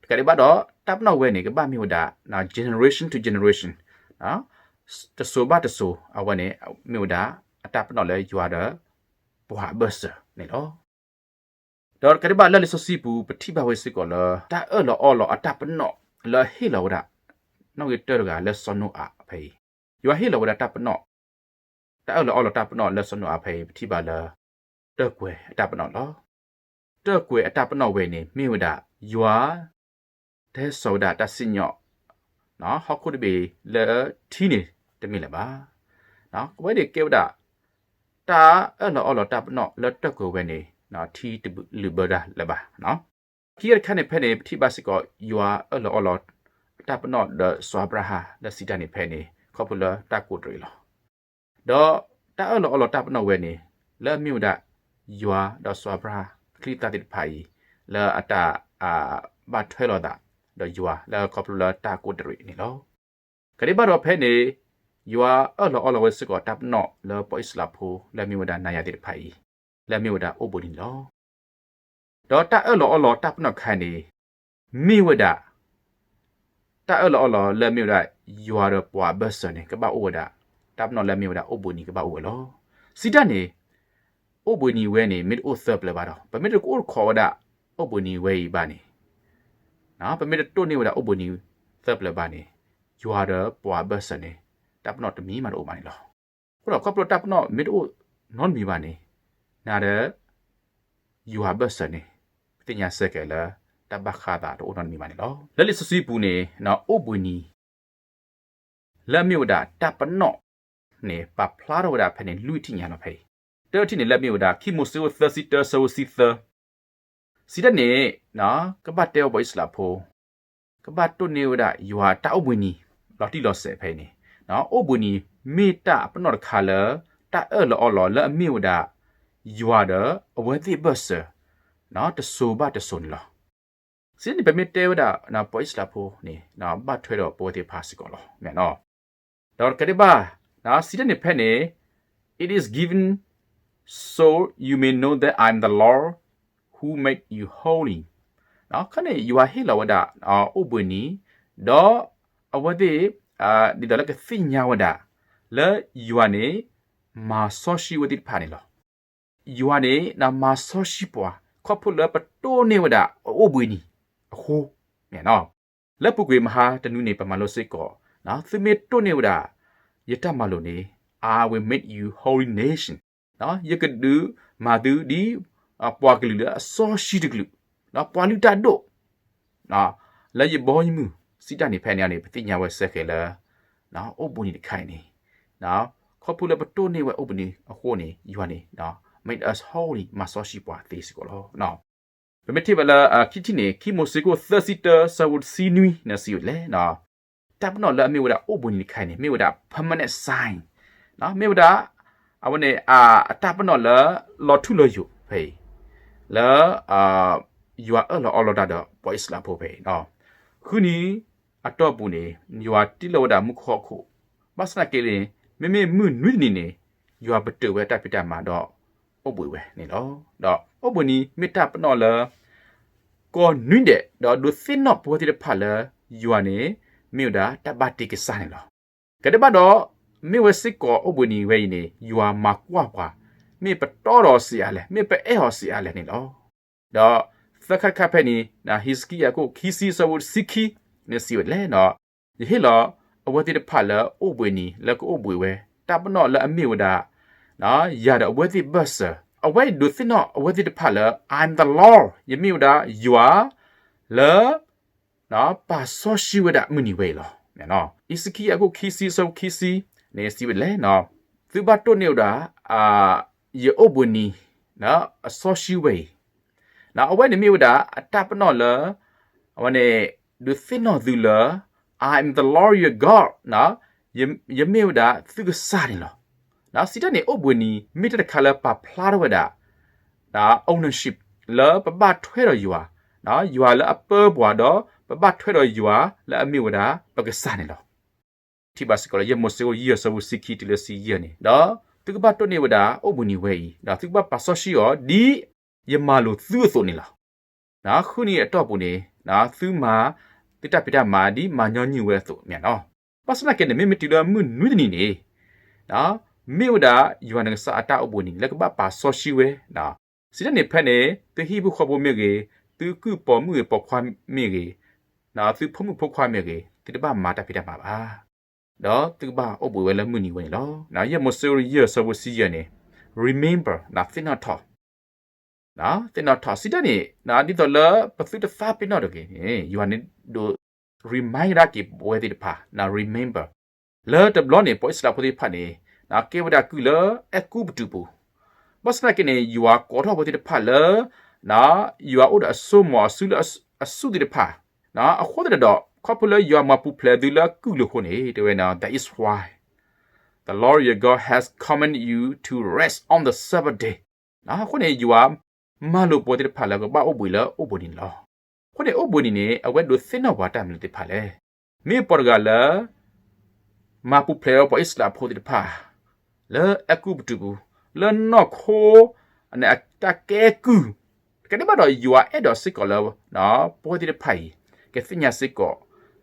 တကးဒံးဘၣ်ဒီး တၢ်ပနီၣ်ဝဲန့ၣ် ကဘၣ်မ့ၢ်ဝဲဒၣ် generation to generation, တစိၤဘၣ်တစိၤ အဝဲန့ၣ် မ့ၢ်ဝဲဒၣ် အတၢ်ပနီၣ်လၢယွၤဒီးပှၤအဘၢၣ်စၢၤန့ၣ်လီၤ. ဒီးတကးဒံးဘၣ်လၢလံာ်စီဆှံပူၤ ပထံၣ်ဘၣ်ဝဲစ့ၢ်ကီးလၢ တၢ်အၢၣ်လီၤအီလီၤအတၢ်ပနီၣ်လၢအဟ့ၣ်လီၤဝဲဒၣ် နီၣ်ဂံၢ်တၢတဂၤလၢစီၤနိအၤဖဲအံၤ, ယွၤဟ့ၣ်လီၤဝဲဒၣ်တၢ်ပနီၣ်, တၢ်အၢၣ်လီၤအီလီၤတၢ်ပနီၣ်လၢစီၤနိအၤဖဲအံၤ ပထံၣ်ဘၣ်လၢ တၢၢ်ကွဲၤအတၢ်ပနီၣ်လီၤ. တၢၢ်ကွဲၤအတၢ်ပနီၣ်ဝဲန့ၣ် မ့ၢ်ဝဲဒၣ် ယွၤ တဟဲစိာ်ဝဲဒၣ်တၢ်စံၣ်ညီၣ် ဟီၣ်ခိၣ်တဘ့ၣ်လၢထံန့ၣ်တမ့ၢ်လၢၤဘၣ်. အဝဲန့ၣ်ကဲဝဲဒၣ် တၢ်အၢၣ်လီၤအီလီၤတၢ်ပနီၣ်လၢတၢၢ်ကွဲၤဝဲန့ၣ် ထံတဘၣ်လုာ်ဘၢဒၣ်လၢၤဘၣ်. ခံခါတခါန့ၣ်ဖဲန့ၣ် ပထံၣ်ဘၣ်စ့ၢ်ကီး ယွၤအၢၣ်လီၤအီလီၤတၢ်ပနီၣ်ဒီးစီၤအၤဘြၤဟၣ်လၢစံးတၢ်န့ၣ်ဖဲန့ၣ် ခီဖျိလၢတၢ်ကူးတရံးလီၤ. ဒီးတၢ်အၢၣ်လီၤအီလီၤတၢ်ပနီၣ်ဝဲန့ၣ် လၢအမ့ၢ်ဝဲဒၣ်ယွၤဒီးစီၤအၤဘြၤဟၣ်အချံအသၣ်သ့ၣ်တဖၣ်အံၤ လၢအတၢ် ဘၣ်ထွဲလိာ်သးဒီးယွၤလၢခီဖျိလၢတၢ်ကူးတရံးန့ၣ်လီၤ. ကဒံးဘၣ်ဒီးဖဲန့ၣ် ယွၤအၢၣ်လီၤအီလီၤဝဲစ့ၢ်ကီးတၢ်ပနီၣ်လၢပှၤအံၣ်စရ့လးဖိလၢအမ့ၢ်ဝဲဒၣ်နၤယၤသ့ၣ်တဖၣ်အံၤ လၢအမ့ၢ်ဝဲဒၣ်အိၣ်ဘှံးနံၤန့ၣ်လီၤ. ဒီးတၢ်အၢၣ်လီၤအီလီၤတၢ်ပနီၣ်တခါန့ၣ် မ့ၢ်ဝဲဒၣ် တၢ်အၢၣ်လီၤအီလီၤလၢအမ့ၢ်ဝဲဒၣ် ယွၤဒီးပှၤအဘၢၣ်စၢၤန့ၣ် ကဘၣ်အိၣ်ဝဲဒၣ် တၢ်ပနီၣ်လၢအမ့ၢ်ဝဲဒၣ်အိၣ်ဘှံးနံၤကဘၣ်အိၣ်ဝဲလီၤ. စံးတၢ်န့ၣ် အိၣ်ဘှံးနံၤဝဲန့ၣ် မ့ၢ်တအိၣ်သၢပျၢၤဘၣ်ဒီး ပမ့ၢ်တကအိၣ်တခီဝဲဒၣ် အိၣ်ဘှံးနံၤဝဲအံၤဘၣ်န့ၣ် ပမ့ၢ်တတိၢ်န့ၢ်ဝဲဒၣ်အိၣ်ဘှံးနံၤသၢပျၢၤဘၣ်န့ၣ် ယွၤဒီးပှၤအဘၢၣ်စၢၤန့ၣ် တၢ်ပနီၣ်တမံၤမးတအိၣ်ဘၣ်န့ၣ်လီၤ. အဃိဒီးခီဖျိတၢ်ပနီၣ်မ့ၢ်တအိၣ်နီတမံၤဘၣ်န့ၣ် နၤဒီး ယွၤအဘၢၣ်စၢၤန့ၣ် ပသ့ၣ်ညါဆၢက့ၤလၢ တၢ်ဘၣ်ဃးသးတအိၣ်နီတမံၤဘၣ်န့ၣ်လီၤ. လၢလံာ်စီဆှံပူၤန့ၣ် အိၣ်ဘှံးနံၤ လၢအမ့ၢ်ဝဲဒၣ်တၢ်ပနီၣ်န့ၣ် ပာ်ဖျါထီၣ်ဝဲဒၣ်ဖဲန့ၣ် လွံၢ်ထံၣ်ညါလီၤဖဲအံၤ. တထံၣ်န့ၣ်လၢအမ့ၢ်ဝဲဒၣ် ခံမိၤၡ့ခိၣ်သၢဆံတၢ ဆၢဖိတဆံသၢ စံးတၢ်န့ၣ် ကဘၣ်တဲဝဲပှၤအံၣ်စရ့လးဖိ ကဘၣ်တိၢ်န့ၢ်ဝဲဒၣ်ယွၤတၢ်အိၣ်ဘှံးနံၤ လီၤတံၢ်လီၤဆဲးဖဲအံၤန့ၣ်, အိၣ်ဘှံးနံၤမ့ၢ်တၢ်ပနီၣ်တခါလၢ တၢ်အၢၣ်လီၤအီလီၤလၢအမ့ၢ်ဝဲဒၣ် ယွၤဒီးအဝဲသ့ၣ်အဘၢၣ်စၢၤ တစိၤဘၣ်တစိၤန့ၣ်လီၤ. စံးတၢ်န့ၣ် ပမ့ၢ်တဲဝဲဒၣ် ပှၤအံၣ်စရ့လးဖိန့ၣ် ဘၣ်ထွဲဒီးပဝဲသ့ၣ်တဖၣ်စ့ၢ်ကီးလီၤ. ဒီးကဒဲးဘၣ် စံးတၢ်န့ၣ်ဖဲန့ၣ် it is given so you may know that I am the Lord who made you holy. ခီန့ၣ် ယွၤဟ့ၣ်လီၤဝဲဒၣ် အိၣ်ဘှံးနံၤ ဒီးအဝဲသ့ၣ် ဒ်သိးလၢကသ့ၣ်ညါဝဲဒၣ် လၢယွၤန့ၣ် မၤစီဆှံဝဲသ့ၣ်တဖၣ်န့ၣ်လီၤ. ယွၤန့ၣ် မၤစီဆှံပှၤ ခီဖျိလၢပတိၢ်န့ၢ်ဝဲဒၣ်အအိၣ်ဘှံးနံၤအဃိန့ၣ်လီၤ. လၢပူၤကွံာ်မဟါတနွံန့ၣ် ပမၤလိစ့ၢ်ကီး သုမ့ၢ်တိၢ်န့ၢ်ဝဲဒၣ် ယတၢ်မၤလိာ်န့ၣ် I will make you holy nation. ယကဒုးမၤသုဒ် ပှၤကလုာ်လၢအစီဆှံတကလုာ်, ပှၤလုၢ်တၢ်ဒိၣ် လၢယဘီယမုၢ် စံးတၢ်န့ၣ်ဖဲန့ၣ်န့ၣ် ပသ့ၣ်ညါဝဲဆၢက့ၤလၢ အိၣ်ဘှံးနံၤတခါအံၤန့ၣ် ခီဖျိလၢပတိၢ်န့ၢ်ဝဲအိၣ်ဘှံးနံၤအဃိန့ၣ် ယွၤန့ၣ် made us holy မၤစီဆှံပှၤသ့စ့ၢ်ကီးလီၤ. ပမ့ၢ်ထံၣ်ဘၣ်လၢ ခံထံၣ်န့ၣ် ခံမိၤၡ့ခိၣ်သၢဆံတၢ ဆၢဖိတဆံနွံန့ၣ် စံးဝဲဒ်လဲၣ် တၢ်ပနီၣ်လၢအမ့ၢ်ဝဲဒၣ်အိၣ်ဘှံးနံၤတခါအံၤန့ၣ် မ့ၢ်ဝဲဒၣ် permanent sign, မ့ၢ်ဝဲဒၣ် အဝဲန့ၣ် အတၢ်ပနီၣ်လၢလီၤထူလီၤယိာ်ဖဲအံၤ လၢ ယွၤအၢၣ်လီၤအီလီၤတၢ်ဒီးပှၤအံၣ်စရ့လးဖိဖဲအံၤ, ဃုနံၤအတီၢ်ပူၤန့ၣ် ယွၤတ့လီၤဝဲဒၣ်မူခိၣ်ဟီၣ်ခိၣ်, ဘၣ်ဆၣ်သနာ်က့န့ၣ် မ့မ့ၢ်မုၢ်နွံတနံၤန့ၣ် ယွၤပတုာ်ဝဲတၢ်ဖံးတၢ်မၤဒီး အိၣ်ဘှံးဝဲန့ၣ်လီၤ. ဒီးအိၣ်ဘှံးနံၤမ့ၢ်တၢ်ပနီၣ်လၢ ကိးနွံဒဲး ဒီးဒုးသ့ၣ်နီၣ်ပဝဲသ့ၣ်တဖၣ်လၢ ယွၤန့ၣ် မ့ၢ်ဝဲဒၣ်တၢ်ဘၣ်တ့ကစၢ်န့ၣ်လီၤ. ကဒဲးဘၣ်ဒီး မ့ၢ်ဝဲစ့ၢ်ကီးအိၣ်ဘှံးနံၤဝဲအံၤန့ၣ် ယွၤမၤကွၢ်ပှၤ မ့ၢ်ပတီၢ်ဒီးစံးအါလဲၣ်, မ့ၢ်ပအဲၣ်အီၤစံးအါလဲၣ်န့ၣ်လီၤ. ဒီးသၢခါတခါဖဲန့ၣ် ဟံးစကံယၤခိၣ်ခံဆံ ဆၢဖိတဆံခံန့ၣ် စံးဝဲဒ်လဲၣ်, ယဟ့ၣ်လီၤအဝဲသ့ၣ်တဖၣ်လၢအိၣ်ဘှံးနံၤလၢကအိၣ်ဘှံးဝဲ တၢ်ပနီၣ်လၢအမ့ၢ်ဝဲဒၣ် ယၤဒီးအဝဲသ့ၣ်ဘၢၣ်စၢၤ, အဝဲအံၤဒုးသ့ၣ်နီၣ်အဝဲသ့ၣ်တဖၣ်လၢ I am the Lord, ယမ့ၢ်ဝဲဒၣ်ယွၤ လၢ ပာ်စီဆှံဝဲဒၣ်မုၢ်နံၤဝဲအံၤလီၤ. ဟံးစကံယၤခိၣ်ခံဆံ ဆၢဖိခံဆံန့ၣ် စံးဝဲဒ်လဲၣ်, သုဘၣ်တိၢ်န့ၢ်ဝဲဒၣ် ယအိၣ်ဘှံးနံၤ အစီဆှံဝဲအံၤ, အဝဲန့ၣ်မ့ၢ်ဝဲဒၣ်အတၢ်ပနီၣ်လၢ အဝဲန့ၣ် ဒုးသ့ၣ်နီၣ်သုလၢ I am the Lord your God, ယမ့ၢ်ဝဲဒၣ်သုကစၢ်န့ၣ်လီၤ. စံးတၢ်န့ၣ် အိၣ်ဘှံးနံၤ မ့ၢ်တၢ်တခါလၢပာ်ဖျါထီၣ်ဝဲဒၣ် ownership လၢပဘၣ်ထွဲဒီးယွၤ, ယွၤလၢအပၢပှၤဒီး ပဘၣ်ထွဲဒီးယွၤလၢအမ့ၢ်ဝဲဒၣ်ပကစၢ်န့ၣ်လီၤ. ထံၣ်ဘၣ်စ့ၢ်ကီးလၢ ယဲၢ်မိၤၡ့ခိၣ်ယဲၢ် ဆၢဖိတဆံခံတုၤလၢတဆံယဲၢ်န့ၣ်, ဒီးသုကဘၣ်တိၢ်န့ၢ်ဝဲဒၣ်အိၣ်ဘှံးနံၤဝဲအံၤ, ဒီးသုကဘၣ်ပာ်စီဆှံအီၤ ဒ်ယမၤလိာ်သုအသိးန့ၣ်လီၤ. ဃုနံၤအတီၢ်ပူၤန့ၣ် သုမၤသုတၢ်ဖံးတၢ်မၤဒ်မၤညီနုၢ်ဝဲအသိးန့ၣ်လီၤ. ဘၣ်ဆၣ်သနာ်က့န့ၣ် မ့မ့ၢ်တုၤလၢမုၢ်နွံတနံၤန့ၣ် မ့ၢ်ဝဲဒၣ်ယွၤနကစၢ်အတၢ်အိၣ်ဘှံးနံၤလၢကဘၣ်ပာ်စီဆှံဝဲ, စံးတၢ်န့ၣ်ဖဲန့ၣ် သုဟံၣ်ဖိဃီဖိမ့ၢ်ဂ့ၤ, သုကုၢ်ပိာ်မုၣ်ဂ့ၤပိာ်ခွါမ့ၢ်ဂ့ၤ, သုဖိမုၣ်ဖိခွါမ့ၢ်ဂ့ၤ, သုတဘၣ်မၤတၢ်ဖံးတၢ်မၤဘၣ်. ဒီးသုကဘၣ်အိၣ်ဘှံးဝဲလၢမုၢ်နံၤဝဲန့ၣ်လီၤ. ယဲၢ်မိၤၡ့ခိၣ်ယဲၢ် ဆၢဖိတဆံယဲၢ်န့ၣ် remember သ့ၣ်နီၣ်ထီၣ် သ့ၣ်နီၣ်ထီၣ် စံးတၢ်န့ၣ် ဒ်သိးလၢပသုတသးပ့ၤနီၣ်တဂ့ၤန့ၣ် ယွၤန့ၣ်ဒုး remind ကဒါက့ၤပဝဲသ့ၣ်တဖၣ် remember လၢတဘျီန့ၣ် ပှၤအံၣ်စရ့လးဖိသ့ၣ်တဖၣ်န့ၣ် ကဲဝဲဒၣ်ကုၢ်လၢအဲၤကူပတူးပူၤ, ဘၣ်ဆၣ်သနာ်က့န့ၣ် ယွၤကိးထီၣ်ပှၤသ့ၣ်တဖၣ်လၢ ယွၤအိၣ်ဒီးအစိကမီၤအစုလၢအဆူၣ်သ့ၣ်တဖၣ်, အဃိသတးဒီး ခီဖျိလၢယွၤမၤပူၤဖျဲးသုလၢကုၢ်လၢအဃိန့ၣ် တဲဝဲန့ၣ် that is why the Lord your God has commanded you to rest on the Sabbath day. အဃိန့ၣ် ယွၤမၤလိာ်ပှၤသ့ၣ်တဖၣ်လၢကဘၣ်အိၣ်ဘှံးလၢအိၣ်ဘှံးနံၤန့ၣ်လီၤ. အဃိန့ၣ် အိၣ်ဘှံးနံၤန့ၣ် အဝဲဒိးသ့ၣ်နီၣ်ပှၤတၢ်မနုၤသ့ၣ်တဖၣ်လဲၣ်. မ့ၢ်ပှၤတဂၤလၢ မၤပူၤဖျဲးဒီးပှၤအံၣ်စရ့လးဖိသ့ၣ်တဖၣ် လၢအဲၤကူပတူးပူၤ, လၢနီၢ်ခိ အတၢ်ကဲကုၢ်, တကးဒံးဘၣ်ဒီး ယွၤအဲၣ်ဒိးစ့ၢ်ကီးလၢ ပဝဲသ့ၣ်တဖၣ်အံၤ ကသ့ၣ်ညါစ့ၢ်ကီး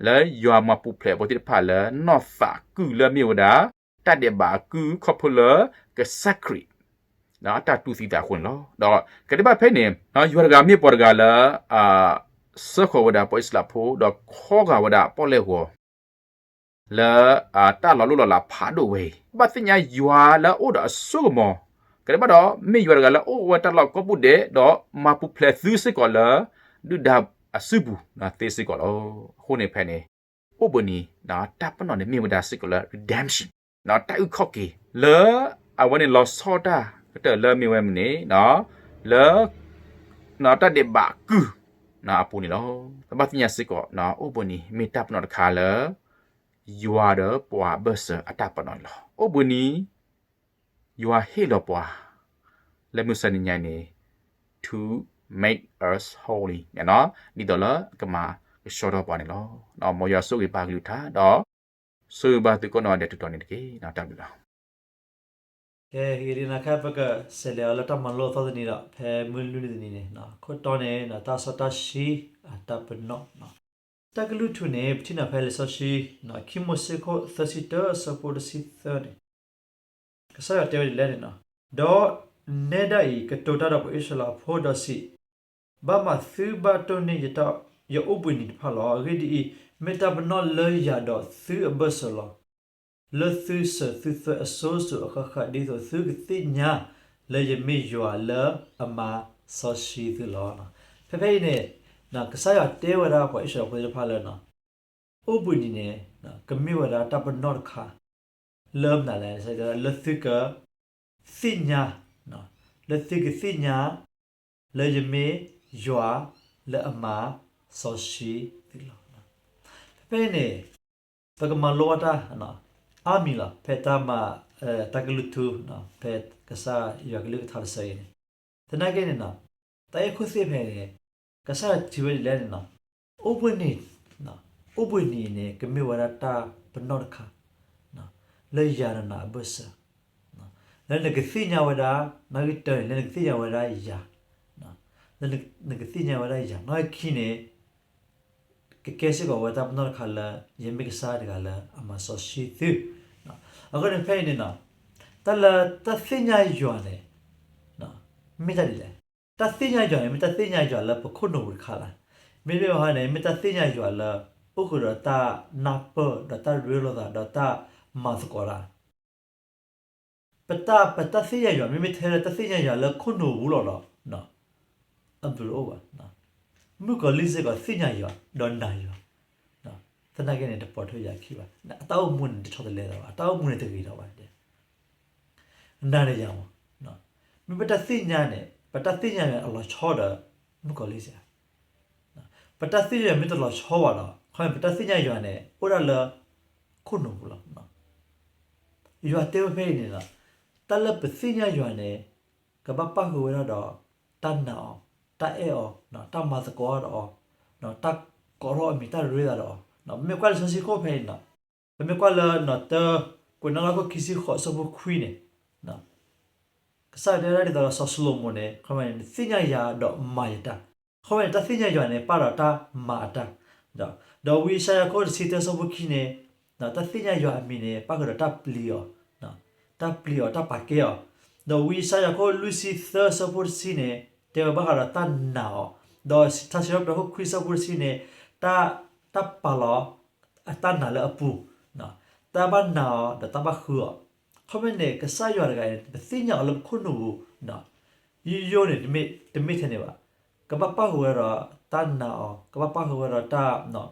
လၢယွၤမၤပူၤဖျဲးပဝဲသ့ၣ်တဖၣ်လၢနီၢ်သးကုၢ်လၢမ့ၢ်ဝဲဒၣ် တၢ်ဒဲးဘးအကုၢ်ခီဖျိလၢ ကစၢ်ခရံာ် အတၢ်တူၢ်သံသးအဃိန့ၣ်လီၤ. ဒီးတကးဒံးဘၣ်ဖဲအံၤန့ၣ် ယွၤတဂၤမ့ၢ်ပှၤတဂၤလၢ စၢဃီၤဝဲဒၣ်ပှၤအံၣ်စရ့လးဖိ ဒီးခီဂာ်ဝဲဒၣ်ပီၣ်လဲၣ်ဂီၤ လၢ တၢ်လီၤလိၢ်လီၤလးဖးဒိၣ်ဝဲအံၤ ဘၣ်သ့ၣ်ညါယွၤလၢအအိၣ်ဒီးအစိကမီၤ, တကးဒံးဘၣ်ဒီး မ့ၢ်ယွၤတဂၤလၢအအိၣ်ဝဲတၢ်လီၢ်ကိးပူၤဒဲး ဒီးမၤပူၤဖျဲးသုစ့ၢ်ကီးလၢ ဒုၣ်ဒါအစုပူၤသ့စ့ၢ်ကီးလီၤ. အဃိန့ၣ်ဖဲန့ၣ် အိၣ်ဘှံးနံၤ တၢ်ပနီၣ်န့ၣ်မ့ၢ်ဝဲဒၣ်စ့ၢ်ကီးလၢ redemption တၢ်အုၣ်ခီၣ်က့ၤ လၢအဝဲန့ၣ်လီၤဆီတၢ်ကတၢၢ်လၢမ့ၢ်ဝဲမနုၤန့ၣ် လၢ တၢ်ဒဲးဘးအကုၢ်အပူၤန့ၣ်လီၤ. ပဘၣ်သ့ၣ်ညါစ့ၢ်ကီး အိၣ်ဘှံးနံၤမ့ၢ်တၢ်ပနီၣ်တခါလၢ ယွၤဒီးပှၤအဘၢၣ်စၢၤအတၢ်ပနီၣ်န့ၣ်လီၤ. အိၣ်ဘှံးနံၤ ယွၤဟ့ၣ်လီၤပှၤ လၢမုၢ်မဆါတနံၤညါအံၤန့ၣ် to make us holy န့ၣ်လီၤ. ဒ်သိးလၢကမၤကဆှီထီၣ်ပှၤန့ၣ်လီၤ. မ်ယွၤဆိၣ်ဂ့ၤဘၣ်ကလုၢ်ကထါ ဒီးဆိၣ်ဂ့ၤဘၣ်သုကိးနီၢ်ဒဲးတတီၤန့ၣ်တက့ၢ်. တၢ်ဘျုးလီၤ. ကဲ ဂ့ၤဒ်နၤခါ ပကဆဲးလဲၤအီၤလၢတၢ်မၤလိအသီတနံၤဒီး ဖဲမုၢ်လွံၢ်နံၤတနံၤန့ၣ် ခိၣ်တီန့ၣ် တၢ်စီတၢ်ဆှံအတၢ်ပနီၣ် တၢ်ကလုၢ်ထူန့ၣ် ပထံၣ်န့ၢ်ဖဲလံာ်စီဆှံ ခံမိၤၡ့ခိၣ်သၢဆံတၢ အဆၢဖိတဆံသၢန့ၣ် ကစၢ်ယွၤတဲဝဲဒ်လဲၣ်န့ၣ်လီၤ. ဒီးနဲဒၣ်အံၤ ကတိၤတၢ်ဒီးပှၤအံၣ်စရ့လးဖိဒီးစံး, ဘၣ်မးသုဘၣ်တိၢ်န့ၢ်ယအိၣ်ဘှံးနံၤတဖၣ်လီၤ. အဂ့ၢ်ဒ်အံၤ, မ့ၢ်တၢ်ပနီၣ်လၢယၤဒီးသုအဘၢၣ်စၢၤလီၤ. လၢသုစၢၤသုသွဲၣ်အစိၤစိၤအဃၣ်ဃၣ် ဒ်သိးသုကသ့ၣ်ညါလၢယမ့ၢ်ယွၤလၢအမၤစီဆှံသုလီၤ. ဖဲဖဲအံၤန့ၣ် ကစၢ်ယွၤတဲဝဲဒၣ်ပှၤအံၣ်စရ့လးဖိသ့ၣ်တဖၣ်လၢ အိၣ်ဘှံးနံၤန့ၣ် ကမ့ၢ်ဝဲဒၣ်တၢ်ပနီၣ်တခါ လၢမနုၤလဲၣ် လၢသုကသ့ၣ်ညါ, လၢသုကသ့ၣ်ညါ လၢယမ့ၢ်ယွၤလၢအမၤစီဆှံသုလီၤ. ဖဲဖဲအံၤန့ၣ် ပကမၤလိဘၣ်တၢ်အါမံၤလီၤ. ဖဲတၢ်မၤ တၢ်ကလုၢ်ထူ ဖဲကစၢ်ယွၤကလုၢ်ကထါတဆၢအံၤန့ၣ် သနာ်က့န့ၣ် တၢ်အဲၣ်ခိၣ်သ့ၣ်ဖဲန့ၣ် ကစၢ်ယွၤစံးဝဲဒ်လဲၣ်န့ၣ်လီၤ. အိၣ်ဘှံးနံၤ, အိၣ်ဘှံးနံၤန့ၣ် ကမ့ၢ်ဝဲဒၣ်တၢ်ပနီၣ်တခါ လၢယၤဒီးနၤအဘၢၣ်စၢၤ, လၢနကသ့ၣ်ညါဝဲဒၣ် နီၣ်ဂံၢ်တၢန့ၣ် လၢနကသ့ၣ်ညါဝဲဒၣ်ယၤ, လၢနကသ့ၣ်ညါဝဲဒၣ်ယၤ, နီၣ်ဂံၢ်ခံန့ၣ် ကကဲစ့ၢ်ကီးဝဲတၢ်ပနီၣ်တခါလၢ ယမ့ၢ်ကစၢ်တဂၤလၢအမၤစီဆှံသု. အဃိန့ၣ်ဖဲအံၤန့ၣ် တၢ်လၢတၢ်သ့ၣ်ညါယွၤန့ၣ် မ့ၢ်တၢ်ဒ်လဲၣ်. တၢ်သ့ၣ်ညါယွၤန့ၣ် မ့ၢ်တၢ်သ့ၣ်ညါယွၤလၢပခိၣ်နူာ်ပူၤတခါလၢ်. မ့တမ့ၢ်ဘၣ်န့ၣ် မ့ၢ်တၢ်သ့ၣ်ညါယွၤလၢ အိၣ်ဃုာ်ဒီးတၢ်နၢ်ပၢၢ် ဒီးတၢ်ရ့လိာ်သး ဒီးတၢ်မၤသကိးတၢ် ပတၢ် ပတၢ်သ့ၣ်ညါယွၤ မ့မ့ၢ်ထဲလၢတၢ်သ့ၣ်ညါယွၤလၢခိၣ်နူာ်ပူၤလီၤဒီး အဘျုးတအိၣ်ဘၣ်. မုၣ်ကီၤလံၢ်စ့ၢ်ကီးသ့ၣ်ညါယွၤ ဒီးနာ်ယွၤ, သနာ်က့န့ၣ် တပိာ်ထွဲယၤခံဘၣ်. အတၢ်အိၣ်မူန့ၣ် တဆီတလဲသးဘၣ်, အတၢ်အိၣ်မူန့ၣ် တဂ့ၤထီၣ်ဘၣ်. နၤဒီးယၤမး မ့ၢ်ပတၢ်သ့ၣ်ညါန့ၣ် ပတၢ်သ့ၣ်ညါယွၤအလီၤဆီဒီး မုၣ်ကီၤလံၢ်စ့ၢ်ဧါ. ပတၢ်သ့ၣ်ညါယွၤမ့ၢ်တလီၤဆီဘၣ်ဒီး ခီမ့ၢ်ပတၢ်သ့ၣ်ညါယွၤန့ၣ် အိၣ်ဒၣ်လၢခိၣ်နူာ်ပူၤလီၤ. ယွၤတဲဝဲဖဲအံၤန့ၣ်ဒီး တၢ်လၢပသ့ၣ်ညါယွၤန့ၣ် ကဘၣ်ပၣ်ဃုာ်ဝဲဒၣ်ဒီး တၢ်နာ်အီၤ, တၢ်အဲၣ်အီၤ, တၢ်မၤသကိးဒီးအီၤ, တၢ်ကိးထီၣ်အမံၤ တၢ်ရ့လိာ်သးဒီးအီၤ. ပမ့ၢ်ကွၢ်လံာ်စီဆှံခိၣ်ဖဲအံၤန့ၣ် ပမ့ၢ်ကွၢ်လၢ တၢ ကွဲးနီၣ်လၢခိၣ်ခံဆံဃိး အဆၢဖိခွံန့ၣ် ကစၢ်ယွၤတဲဝဲဒၣ်ဒ်သိးဒီးစီၤၡလိၤမိၣ်န့ၣ် ခီမ့ၢ်န့ၣ် နသ့ၣ်ညါယၤဒီးမၤယတၢ်. ခီမ့ၢ်န့ၣ် တၢ်သ့ၣ်ညါယွၤန့ၣ် ပၣ်ဒီးတၢ်မၤအတၢ်, ဒီးဝံယၡါယၤခိၣ်တဆံတၢ အဆၢဖိခံန့ၣ် တၢ်သ့ၣ်ညါယွၤအမံၤန့ၣ် ပၣ်ဃုာ်ဒီးတၢ်ပျံၤအီၤ, တၢ်ပျံၤအီၤ တၢ်ပာ်ကဲအီၤ, ဒီးဝံယၡါယၤခိၣ်လွံၢ်ဆံသၢ အဆၢဖိတဆံန့ၣ် တဲဝဲဘၣ်ဃးဒီးတၢ်နာ်အီၤ, ဒီးထါစံးထီၣ်ပတြၢၤခိၣ်ခွံ အဆၢဖိတဆံန့ၣ် တၢ် တၢ်ပာ်လီၤ အတၢ်နာ်လၢအပူၤ, တၢ်ဘၣ်နာ်အီၤ ဒီးတၢ်ဘၣ်ဃုအီၤ. ခီမ့ၢ်န့ၣ် ကစၢ်ယွၤတဂၤအံၤ ပသ့ၣ်ညါအီၤလၢပခိၣ်နူာ်ပူၤ, ယိယိန့ၣ် တမ့ၢ်ထဲန့ၣ်ဘၣ်. ကဘၣ်ပၣ်ဃုာ်ဝဲဒီးတၢ်နာ်အီၤ, ကဘၣ်ပၣ်ဃုာ်ဝဲဒီးတၢ် တၢ်ပာ်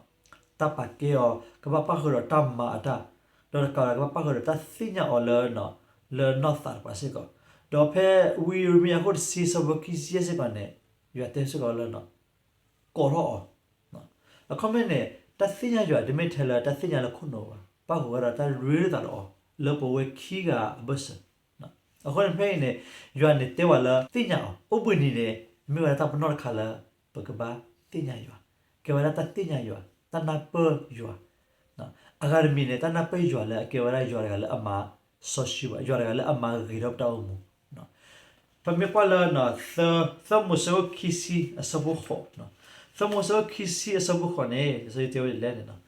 ကဲအီၤ, ကဘၣ်ပၣ်ဃုာ်ဒီးတၢ်မၤအတၢ်, ဒီးတကးဒီး ကဘၣ်ပၣ်ဃုာ်ဒီးတၢ်သ့ၣ်ညါအီၤလၢ လၢနီၢ်သးတပၤစ့ၢ်ကီး, ဒီးဖဲဝံယံးရမံယၤအခိၣ်တဆံ အဆၢဖိခံဆံယဲၢ်စ့ၢ်ကီးန့ၣ်, ယွၤတဲစ့ၢ်ကီးလၢ ကိးထီၣ်အီၤ. အခီပညီန့ၣ် တၢ်သ့ၣ်ညါယွၤတမ့ၢ်ထဲလၢတၢ်သ့ၣ်ညါလၢခိၣ်နူာ်ဘၣ်, ပၣ်ဃုာ်ဝဲဒီးတၢ်ရ့လိာ်သးဒီးအီၤ လၢပဝဲခံဂၤအဘၢၣ်စၢၤ. အဃိန့ၣ်ဖဲအံၤန့ၣ် ယွၤန့ၣ်တဲဝဲလၢသ့ၣ်ညါအီၤ, အိၣ်ဘှံးနံၤန့ၣ် မ့ၢ်ဝဲဒၣ်တၢ်ပနီၣ်တခါလၢ ပကဘၣ်သ့ၣ်ညါယွၤ, ကဲဝဲဒၣ်တၢ်သ့ၣ်ညါယွၤ, တၢ်နၢ်ပၢၢ်ယွၤ. အဂၤတမံၤန့ၣ် တၢ်နၢ်ပၢၢ်ယွၤလၢအကဲဝဲဒၣ်ယွၤတဂၤလၢအမၤစီဆှံဘၣ်, ယွၤတဂၤလၢအမၤဂ့ၤထီၣ်ပတၢ်အိၣ်မူ. ပမ့ၢ်ကွၢ်လၢ သၢမိၤၡ့အခိၣ်ခံဆံအဆၢဖိဃိး, သၢမိၤၡ့အခိၣ်ခံဆံအဆၢဖိဃိးန့ၣ် လံာ်စီဆှံတဲဝဲဒ်လဲၣ်န့ၣ်,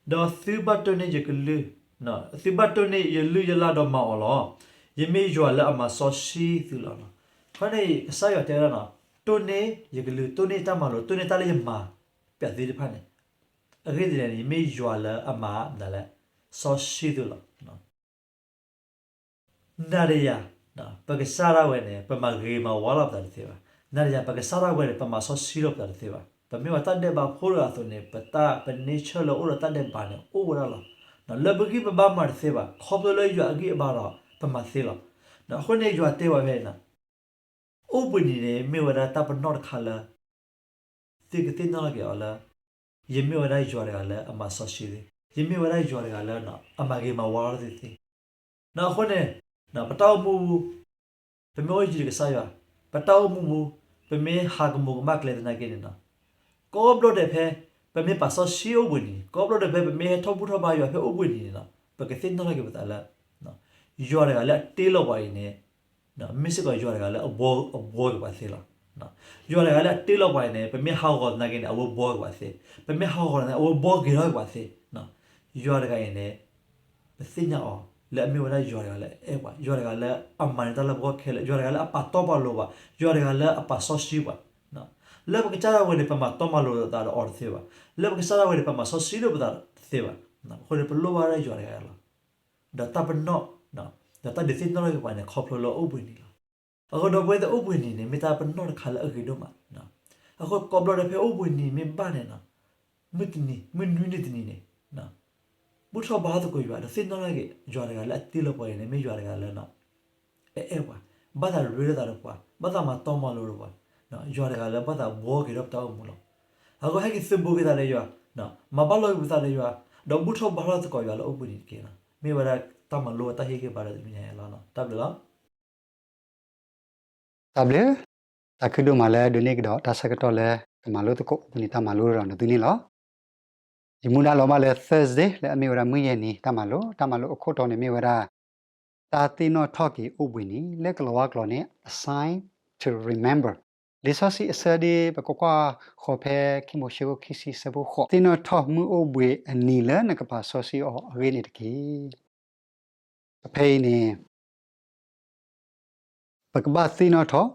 ဒီးသုဘၣ်တိၢ်န့ၢ်ယကလုၢ်, သုဘၣ်တိၢ်န့ၢ်ယလုၢ်ယလၢ်ဒီးမၤအီၤလီၤ. ယမ့ၢ်ယွၤလၢအမၤစီဆှံသုလီၤ. အဃိန့ၣ် ကစၢ်ယွၤတဲဝဲဒၣ်, တိၢ်န့ၢ်ယကလုၢ်, တိၢ်န့ၢ်တၢ်မၤလိာ်, တိၢ်န့ၢ်တၢ်လၢယမၤပျးသုတဖၣ်န့ၣ်, အဂ့ၢ်ဒ်လဲၣ်န့ၣ် ယမ့ၢ်ယွၤလၢအမၤဒ်လဲၣ်, စီဆှံသုလီၤ. နၤဒီးယၤ, ပကစၢ်ဒၣ်ဝဲန့ၣ် ပမၤဂ့ၤမၤဝါလိာ်ပသးတသ့ဘၣ်. နၤဒီးယၤ ပကစၢ်ဒၣ်ဝဲန့ၣ် ပမၤစီဆှံလိာ်ပသးတသ့ဘၣ်. ပမ့ၢ်ဝဲတၢ်ဒဲးဘးဖိတဂၤအသိးန့ၣ် ပတၢ် ပnatureလၢအိၣ်ဒီးတၢ်ဒဲးဘးန့ၣ် အိၣ်ဝဲဒၣ်လီၤ. လၢပဂံၢ်ပဘါမၤတသ့ဘၣ်, ခီဖျိလၢယွၤအဂံၢ်အဘါဒီး ပမၤသ့လီၤ. အဃိန့ၣ် ယွၤတဲဝဲဖဲန့ၣ် အိၣ်ဘှံးနံၤန့ၣ် မ့ၢ်ဝဲဒၣ်တၢ်ပနီၣ်တခါလၢ သုကသ့ၣ်နီၣ်ထီၣ်က့ၤအီၤလၢ ယမ့ၢ်ဝဲဒၣ်ယွၤတဂၤလၢအမၤစီဆှံသု, ယမ့ၢ်ဝဲဒၣ်ယွၤတဂၤလၢ အမၤဂ့ၤမၤဝါထီၣ်သုသ့. အဃိန့ၣ် ပတၢ်အိၣ်မူပူၤ ပမ့ၢ်အိၣ်ယံၤဒီးကစၢ်ယွၤ, ပတၢ်အိၣ်မူပူၤ ပမ့ၢ်ဟးကမူၤကမၣ်ကျဲသနာ်က့န့ၣ် ကိးဘျီဒဲးဖဲ ပမ့ၢ်ပာ်စီဆှံအိၣ်ဘှံးနံၤ, ကိးဘျီဒဲးဖဲ ပမ့ၢ်ဟဲထီၣ်ဘူၣ်ထီၣ်ဘါယွၤဖဲအိၣ်ဘှံးနံၤန့ၣ် ပကသ့ၣ်နီၣ်ထီၣ်က့ၤပသးလၢ ယွၤတဂၤလၢအတ့လီၤပှၤအံၤန့ၣ် မ့ၢ်စ့ၢ်ကီးယွၤတဂၤလၢအဘှီက့ၤပှၤသ့လီၤ. ယွၤတဂၤလၢအတ့လီၤပှၤအံၤန့ၣ် ပမ့ၢ်ဟးဂီၤသနာ်က့န့ၣ် အဝဲဘှီက့ၤပှၤသ့, ပမ့ၢ်ဟးဂီၤသနာ်က့ အဝဲဘှီက့ၤထီၣ်က့ၤပှၤသ့. ယွၤတဂၤအံၤန့ၣ် ပသ့ၣ်ညါအီၤလၢအမ့ၢ်ဝဲဒၣ်ယွၤတဂၤလၢအအဲၣ်ပှၤ, ယွၤတဂၤလၢအမၤန့ၢ်တၢ်လၢပဂီၢ်ခဲလၢာ်, ယွၤတဂၤလၢအပာ်တီပာ်လိၤပှၤ, ယွၤတဂၤလၢအပာ်စီဆှံပှၤ. လၢပကစၢ်ဒၣ်ဝဲန့ၣ် ပမၤတီမၤလိၤသးဒီးအီၤတသ့ဘၣ်, လၢပကစၢ်ဒၣ်ဝဲန့ၣ် ပမၤစီဆှံလိာ်ပသးတသ့ဘၣ်. အဃိန့ၣ် ပလိၣ်ဘၣ်ဝဲဒၣ်ယွၤတဂၤလီၤ. ဒီးတၢ်ပနီၣ် ဒီးတၢ်ဒုးသ့ၣ်နီၣ်ထီၣ်က့ၤပှၤန့ၣ် ခီဖျိလၢအိၣ်ဘှံးနံၤလီၤ. အဃိဒီပုၢ်ဝဲၢ်သ့ၣ် အိၣ်ဘှံးနံၤန့ၣ် မ့ၢ်တၢ်ပနီၣ်တခါလၢအဂ့ၤဒိၣ်မး. အဃိကိးဘျီဒဲးဖဲအိၣ်ဘှံးနံၤမ့ၢ်ဘၣ်န့ၣ် မုၢ်တနံၤ မုၢ်နွံနံၤတနံၤန့ၣ် ဘူၣ်ထီၣ်ဘါထီၣ်သကိးယွၤ ဒီးသ့ၣ်နီၣ်ထီၣ်က့ၤ ယွၤတဂၤလၢအတ့လီၤပှၤအံၤန့ၣ် မ့ၢ်ယွၤတဂၤလၢ အအဲၣ်ပှၤ, ဘၣ်သးရ့လိာ်သးဒီးပှၤ, ဘၣ်သးမၤတီမၤလိၤဒီးပှၤ, ယွၤတဂၤလၢဘၣ်သးဘှီက့ၤထီၣ်ပတၢ်အိၣ်မူလီၤ. အဃိဟဲက့ၤသုးဘူးက့ၤသးဒီးယွၤ, မၤဘၣ်လိာ်က့ၤပသးဒီးယွၤ, ဒီးဘူၣ်ထီၣ်ဘါထီၣ်သကိးယွၤလၢအိၣ်ဘှံးနံၤတက့ၢ်. မ့ၢ်ဝဲဒၣ်တၢ်မၤလိဝဲတၢ်ဟ့ၣ်ဂံၢ်ဘါဒီးတနံၤညါအံၤလီၤ. တၢ်ဘျုးလီၤ. တၢ်ဘျုး, တၢ်ခုဒိၣ်မးလၢဒိးန့ၢ်ကဒီးတၢ်ဆၢကတီၢ်လၢ ကမၤလိသကိးအိၣ်ဘှံးနံၤတၢ်မၤလိဒီးနသုန့ၣ်လီၤ. ယမူဒါလီၤဘၣ်လၢ Thursday လၢအမ့ၢ်ဝဲဒၣ်မုၢ်ယဲၢ်နံၤတၢ်မၤလိ, တၢ်မၤလိအခိၣ်တီန့ၣ်မ့ၢ်ဝဲဒၣ် တၢ်သ့ၣ်နီၣ်ထီၣ်က့ၤအိၣ်ဘှံးနံၤ, လၢကလီၤဝါကျိာ်န့ၣ် a sign to remember. လံာ်စီဆှံအဆၢဒ်ပကကွၢ်ဃီၤဖဲ ခံမိၤၡ့အခိၣ်ခံဆံအဆၢဖိဃိး, သ့ၣ်နီၣ်ထီၣ်မုၢ်အိၣ်ဘှံးအနံၤလၢနကပာ်စီဆှံအီၤအဂ့ၢ်န့ၣ်တက့ၢ်. ဖဲအံၤန့ၣ် ပကဘၣ်သ့ၣ်နီၣ်ထီၣ်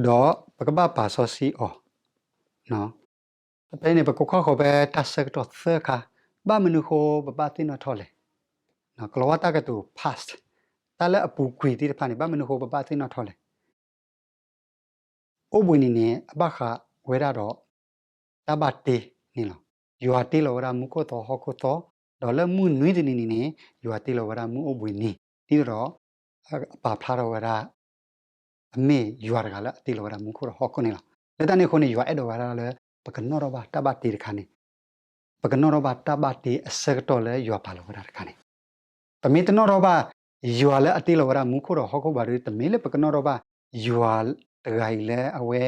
ဒီးပကဘၣ်ပာ်စီဆှံအီၤ. ဖဲအံၤန့ၣ် ပကကွၢ်ဃီၤဖဲတၢ်ဆၢကတီၢ်သၢခါ, ဘၣ်မနုၤဃိပဘၣ်သ့ၣ်နီၣ်ထီၣ်လဲၣ်. ကလီၤဝါတၢ်ကတိၤ past, တၢ်လၢအပူၤကွံာ်သ့ၣ်တဖၣ်န့ၣ် ဘၣ်မနုၤဃိပဘၣ်သ့ၣ်နီၣ်ထီၣ်လဲၣ်. အိၣ်ဘှံးနံၤန့ၣ် အဘၣ်ဃးဝဲဒၣ်ဒီး တၢ်ဘၣ်တ့န့ၣ်လီၤ. ယွၤတ့လီၤဝဲဒၣ်မူခိၣ်သီဟီၣ်ခိၣ်သီ, ဒီးလၢမုၢ်နွံတနံၤန့ၣ်န့ၣ် ယွၤတ့လီၤဝဲဒၣ်မုၢ်အိၣ်ဘှံးနံၤ, ဒ်သိးဒီး အပာ်ဖျါထီၣ်ဝဲဒၣ် အမ့ၢ်ယွၤတဂၤလၢအတ့လီၤဝဲဒၣ်မူခိၣ်ဒီးဟီၣ်ခိၣ်န့ၣ်လီၤ. လၢတၢ်န့ၣ်အဃိန့ၣ် ယွၤအဲၣ်ဒိးဝဲဒၣ်လၢ ပကနီၣ်ထီၣ်ဘၣ်တၢ်ဘၣ်တ့တခါန့ၣ်, ပကနီၣ်ထီၣ်ဘၣ်တၢ်ဘၣ်တ့အဆၢကတီၢ်လၢယွၤပာ်လီၤဝဲဒၣ်တခါန့ၣ်, ပမ့ၢ်တနီၣ်ထီၣ်ဘၣ် ယွၤလၢအတ့လီၤဝဲဒၣ်မူခိၣ်ဒီးဟီၣ်ခိၣ်ဘၣ်ဒီး တမ့ၢ်လၢပကနီၣ်ထီၣ်ဘၣ် ယွၤတဂၤအံၤလၢအဝဲ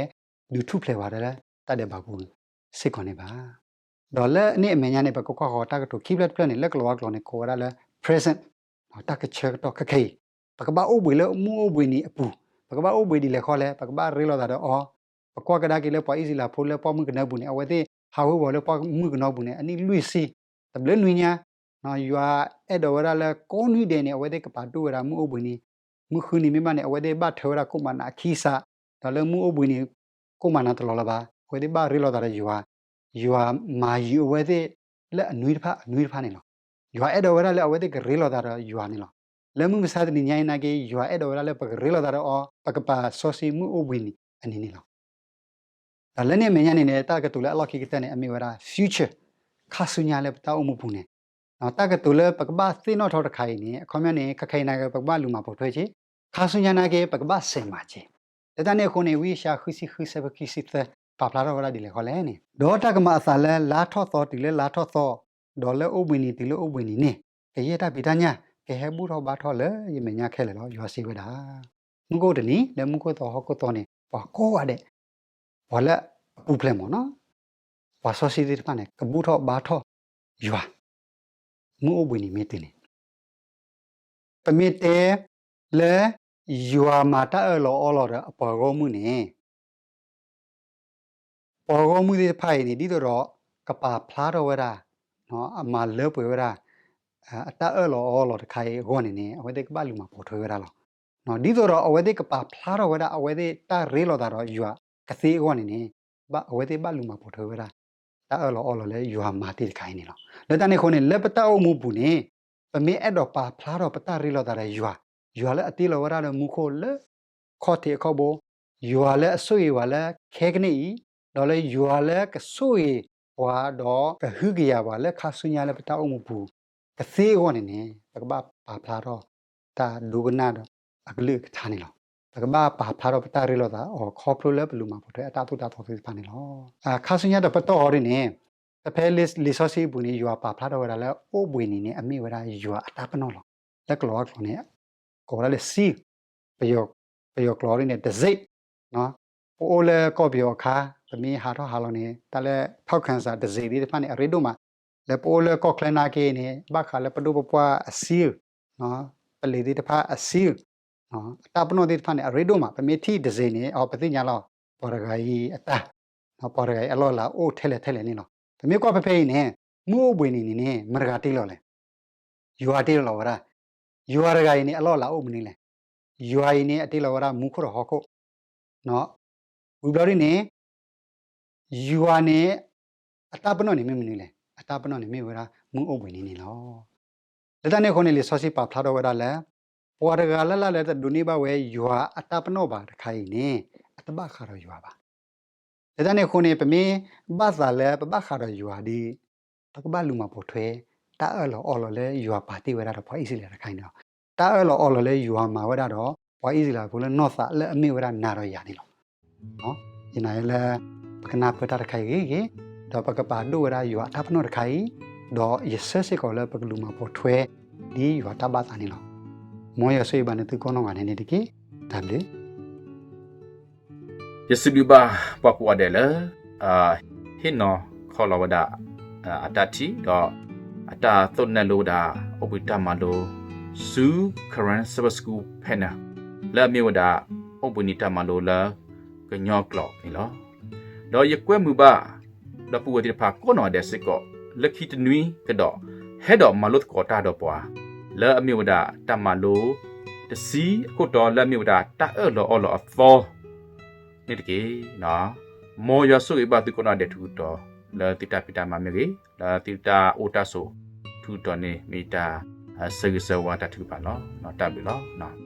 ဒုးထူၣ်ဖျဲးဝဲဒၣ်လၢတၢ်ဒဲးဘးပူၤစ့ၢ်ကီးန့ၣ်ဘၣ်. ဒီးလၢန့ၣ်အမဲာ်ညါန့ၣ် ပကကွၢ်ဃီၤတၢ်ကတိၤခံဖျၢၣ်တဖျၢၣ်န့ၣ် လၢကလီၤဝါကျိာ်န့ၣ် ကိးဝဲဒၣ်လၢ present, တၢ်ကဆၢကတီၢ်ခဲခဲအံၤ, ပကဘၣ်အိၣ်ဘှံးလၢမုၢ်အိၣ်ဘှံးနံၤအပူၤ, ပကဘၣ်အိၣ်ဘှံးဒ်လဲၣ်ဃီလဲၣ်, ပကဘၣ်ရ့လိာ်သးဒီးအီၤ, ပကွၢ်ကဒါက့ၤလၢပှၤအံၣ်စရ့လးဖိလၢပှၢ်မုၢ်ကနၢပူၤန့ၣ် အဝဲသ့ၣ်ဟးဝ့ၤဝီၤလၢပှၢ်မုၢ်ကနၢပူၤန့ၣ် အနံၣ်လွံၢ်ဆံ, တဘျုးနွံညါ, ယွၤအဲၣ်ဒိးဝဲဒၣ်လၢကိးနွံဒဲးန့ၣ် အဝဲသ့ၣ်ကပာ်ဒိၣ်ဝဲဒၣ်မုၢ်အိၣ်ဘှံးနံၤ, မုၢ်ဃုနံၤမ့ၢ်ဘၣ်န့ၣ် အဝဲသ့ၣ်ဘၣ်ထၢဝဲဒၣ်ကိၣ်မၤနးအခံစး, ဒီးလၢမုၢ်အိၣ်ဘှံးနံၤ ကိၣ်မၤနးတလီၤလၢၤဘၣ်, အဝဲသ့ၣ်ဘၣ်ရ့လိာ်သးဒီးယွၤ, ယွၤမၤယုၤအဝဲသ့ၣ်လၢအနွံတဖၣ်အနွံတဖၣ်န့ၣ်လီၤ. ယွၤအဲၣ်ဒိးဝဲဒၣ်လၢအဝဲသ့ၣ်ကရ့လိာ်သးဒီးယွၤန့ၣ်လီၤ. လၢမုၢ်မဆါတနံၤညါအံၤနာ်က့ ယွၤအဲၣ်ဒိးဝဲဒၣ်လၢပကရ့လိာ်သးဒီးအီၤ, ပကပာ်စီဆှံမုၢ်အိၣ်ဘှံးနံၤအနံၤန့ၣ်လီၤ. ဒီးလၢန့ၣ်အမဲာ်ညါန့ၣ်န့ၣ် တၢ်ကတိၤလၢအလီၢ်ခံကတၢၢ်န့ၣ် အမ့ၢ်ဝဲဒၣ် future, ခါဆူညါလၢပတၢ်အိၣ်မူပူၤန့ၣ် တၢ်ကတိၤလၢပကဘၣ်သ့ၣ်နီၣ်ထီၣ်တခါအံၤန့ၣ် အခီပညီန့ၣ် ခဲခဲအံၤနာ်က့ ပကဘၣ်လူၤမၤပိာ်ထွဲက့ၤ, ခါဆူညါနာ်က့ ပကဘၣ်စဲးမၤက့ၤ. လၢတၢ်န့ၣ်အဃိန့ၣ် ဝံယၡါယၤ ဃုဆံဃု ဆၢဖိခံဆံသၢ ပာ်ဖျါထီၣ်ဝဲဒၣ်ဒ်လဲၣ်ဃီလဲၣ်န့ၣ်, ဒီးတၢ်ကမၤအသးလၢလါထီၣ်သီတုၤလၢလါထီၣ်သီ, ဒီးလၢအိၣ်ဘှံးနံၤတုၤလၢအိၣ်ဘှံးနံၤန့ၣ် ကယဲၢ်တၢ်ဖံးတၢ်ညၣ် ကဟဲဘူၣ်ထီၣ်ဘါထီၣ်လၢယမဲာ်ညါခဲလၢာ်လီၤ ယွၤစံးဝဲဒၣ်. မုၢ်ကအိၣ်တနံၤ လၢမူခိၣ်သီဟီၣ်ခိၣ်သီန့ၣ် ပှၤကိးဂၤဒဲး, ပှၤလၢအပူၤဖျဲးမ့ၢ်နီၤ, ပှၤစီဆှံသ့ၣ်တဖၣ်န့ၣ် ကဘူၣ်ထီၣ်ဘါထီၣ်ယွၤ မုၢ်အိၣ်ဘှံးနံၤမ့ၢ်တုၤန့ၣ်, ပမ့ၢ်တဲလၢ ယွၤမၤတၢ်အၢၣ်လီၤအီလီၤဒီးအပှၤဂီၢ်မုၢ်န့ၣ် ပှၤဂီၢ်မုၢ်သ့ၣ်တဖၣ်အံၤန့ၣ် ဒ်သိးဒီးကပာ်ဖျါထီၣ်ဝဲဒၣ် အမၤလၢပှဲၤဝဲဒၣ် အတၢ်အၢၣ်လီၤအီလီၤတခါအံၤအဂီၢ်န့ၣ်န့ၣ် အဝဲသ့ၣ်ကဘၣ်လူၤမၤပိာ်ထွဲဝဲဒၣ်လီၤ. ဒ်သိးဒီးအဝဲသ့ၣ်ကပာ်ဖျါထီၣ်ဝဲဒၣ် အဝဲသ့ၣ်တၢ်ရ့လိာ်သးဒီးယွၤကသ့အဂီၢ်န့ၣ်န့ၣ် အဝဲသ့ၣ်ဘၣ်လူၤမၤပိာ်ထွဲဝဲဒၣ် တၢ်အၢၣ်လီၤအီလီၤလၢယွၤမၤတ့ၢ်တခါအံၤန့ၣ်လီၤ. လၢတၢ်န့ၣ်အဃိန့ၣ် လၢပတၢ်အိၣ်မူပူၤန့ၣ် ပမ့ၢ်အဲၣ်ဒိးပာ်ဖျါထီၣ်ပတၢ်ရ့လိာ်သးဒီးယွၤ, ယွၤလၢအတ့လီၤဝဲဒၣ်လၢမူခိၣ်လၢ ခီၣ်ထံးအခီဘိ, ယွၤလၢအဆိၣ်ဂ့ၤဝဲလၢခဲကနံၣ်အံၤ, ဒီးလၢယွၤလၢကဆိၣ်ဂ့ၤပှၤဒီးကဟုကယာ်ပှၤလၢခါဆူညါလၢပတၢ်အိၣ်မူပူၤ ကသ့အဂီၢ်န့ၣ်န့ၣ် ပကဘၣ်ပာ်ဖျါထီၣ် တၢ်ဒိကနၣ်ဒီးအကလုၢ်အကထါန့ၣ်လီၤ. ပကဘၣ်ပာ်ဖျါထီၣ်ပတၢ်ရ့လိာ်သးအီၤခီဖျိလၢပလူၤမၤပိာ်ထွဲအတၢ်သိၣ်တၢ်သီသ့ၣ်တဖၣ်န့ၣ်လီၤ. ခါဆူညါဒီးပတီၢ်အီၤဒ်န့ၣ် ဖဲဖဲလံာ်စီဆှံအပူၤန့ၣ် ယွၤပာ်ဖျါထီၣ်ဝဲဒၣ်လၢအိၣ်ဘှံးနံၤန့ၣ် အမ့ၢ်ဝဲဒၣ်ယွၤအတၢ်ပနီၣ်လီၤ. လၢကလီၤဝါကျိာ်န့ၣ် ကိးဝဲဒၣ်လၢ seal, ပယီၤကျိာ်ဒ်န့ၣ် တစ့း, ပအိၣ်လၢကီၢ်ပယီၤအခါ ပမ့ၢ်ဟးထီၣ်ဟးလီၤန့ၣ် တၢ်လၢ ထောက်ခံစာ တစ့းသ့ၣ်တဖၣ်န့ၣ် အရ့ဒိၣ်မး, လၢပအိၣ်လၢကီၢ်ချၢနာ်က့န့ၣ် ဘၣ်ဃးလၢပဒိၣ်ပပှၢ်အ seal, ပလံၤသ့ၣ်တဖၣ်အ seal, အတၢ်ပနီၣ်သ့ၣ်တဖၣ်န့ၣ် အရ့ဒိၣ်မး. ပမ့ၢ်ထံၣ်တစ့းန့ၣ် အပသ့ၣ်ညါလီၤ ပှၤတဂၤအံၤအတၢ်, ပှၤတဂၤအံၤအလီၢ်လၤအိၣ်ထဲလဲၣ်ထဲလဲၣ်န့ၣ်လီၤ. ပမ့ၢ်ကွၢ်ဖဲဖဲအံၤန့ၣ် မုၢ်အိၣ်ဘှံးနံၤန့ၣ်န့ၣ် မတၤတဂၤတ့လီၤလဲၣ်. ယွၤတ့လီၤဝဲဒၣ်. ယွၤတဂၤအံၤန့ၣ် အလီၢ်လၤအိၣ်မနုၤလဲၣ်. ယွၤအံၤန့ၣ် အတ့လီၤဝဲဒၣ်မူခိၣ်ဒီးဟီၣ်ခိၣ်, ဝံၤဘျီဒ်န့ၣ် ယွၤန့ၣ် အတၢ်ပနီၣ်န့ၣ်မ့ၢ်မနုၤလဲၣ်. အတၢ်ပနီၣ်န့ၣ်မ့ၢ်ဝဲဒၣ်မုၢ်အိၣ်ဘှံးနံၤန့ၣ်လီၤ. လၢတၢ်န့ၣ်အဃိန့ၣ် လံာ်စီဆှံပာ်ဖျါထီၣ်ဝဲဒၣ်လၢ ပှၤတဂၤလၢ်လၢ်လၢတဒိးန့ၢ်ဘၣ်ဝဲယွၤအတၢ်ပနီၣ်ဘၣ်တခါအံၤန့ၣ် အတဘၣ်ဃးဒီးယွၤဘၣ်. လၢတၢ်န့ၣ်အဃိန့ၣ် ပမ့ၢ်ဘၣ်သးလၢပဘၣ်ဃးဒီးယွၤဒီး ပကဘၣ်လူၤမၤပိာ်ထွဲ တၢ်အၢၣ်လီၤအီလီၤလၢယွၤပာ်တ့ၢ်ဝဲဒၣ်ဒီးပှၤအံၣ်စရ့လးတခါအံၤန့ၣ်လီၤ. တၢ်အၢၣ်လီၤအီလီၤလၢယွၤမၤဝဲဒၣ်ဒီး ပှၤအံၣ်စရ့လးဖိလၢနီၢ်သးလၢအမ့ၢ်ဝဲဒၣ်နၤဒီးယၤန့ၣ်လီၤ. ယနာ်လၢ ပကနၢ်ပၢၢ်တၢ်တခါအံၤဂ့ၤဂ့ၤ, ဒီးပကပာ်ဒိၣ်ဝဲဒၣ်ယွၤအတၢ်ပနီၣ်တခါအံၤ, ဒီးယဆၢစ့ၢ်ကီးလၢပကလူၤမၤပိာ်ထွဲ ဒ်ယွၤတၢ်ဘၣ်သးန့ၣ်လီၤ. မ်ယွၤဆိၣ်ဂ့ၤဘၣ်နသုကိးနီၢ်ဂၤန့ၣ်န့ၣ်တက့ၢ်. တၢ်ဘျုး ယစံးဘျုးဘၣ်ပှၤကိးဂၤဒဲးလၢ ဟ့ၣ်နီၤခီလီၤဝဲဒၣ် အတၢ်ထံၣ်ဒီး အတၢ်သိၣ်နဲၣ်လိဝဲဒၣ် အိၣ်ဘှံးတၢ်မၤလိ ဆူ Karen Sabbath School Panel လၢအမ့ၢ်ဝဲဒၣ် အိၣ်ဘှံးနံၤတၢ်မၤလိလၢ ကညီကျိာ်န့ၣ်လီၤ. ဒီးယကွဲမုာ်ဘၣ် ဒီပုၢ်ဝဲၢ်သ့ၣ်တဖၣ်ကိးနီၢ်ဂၤဒဲးစ့ၢ်ကီး လၢခံတနွံကဒီး ဟဲဒီးမၤလိသကိးတၢ်ဒီးပှၤ လၢအမ့ၢ်ဝဲဒၣ်တၢ်မၤလိ တဆံအခိၣ်တီလၢအမ့ၢ်ဝဲဒၣ်တၢ်အၢၣ်လီၤအီလီၤအသီ န့ၣ်တက့ၢ်. မ်ယွၤဆိၣ်ဂ့ၤဘၣ်သုကိးနီၢ်ဂၤဒဲးထူးကတီၤ လၢသုတၢ်ဖံးတၢ်မၤမ့ၢ်ဂ့ၤ, လၢသုတၢ်အိၣ်တၢ်ဆိးထူးကတီၤန့ၣ် မ့ၢ်တၢ်ဆၢဂ့ၤဆၢဝါတၢ်ထုကဖၣ်လီၤ. တၢ်ဘျုးလီၤ.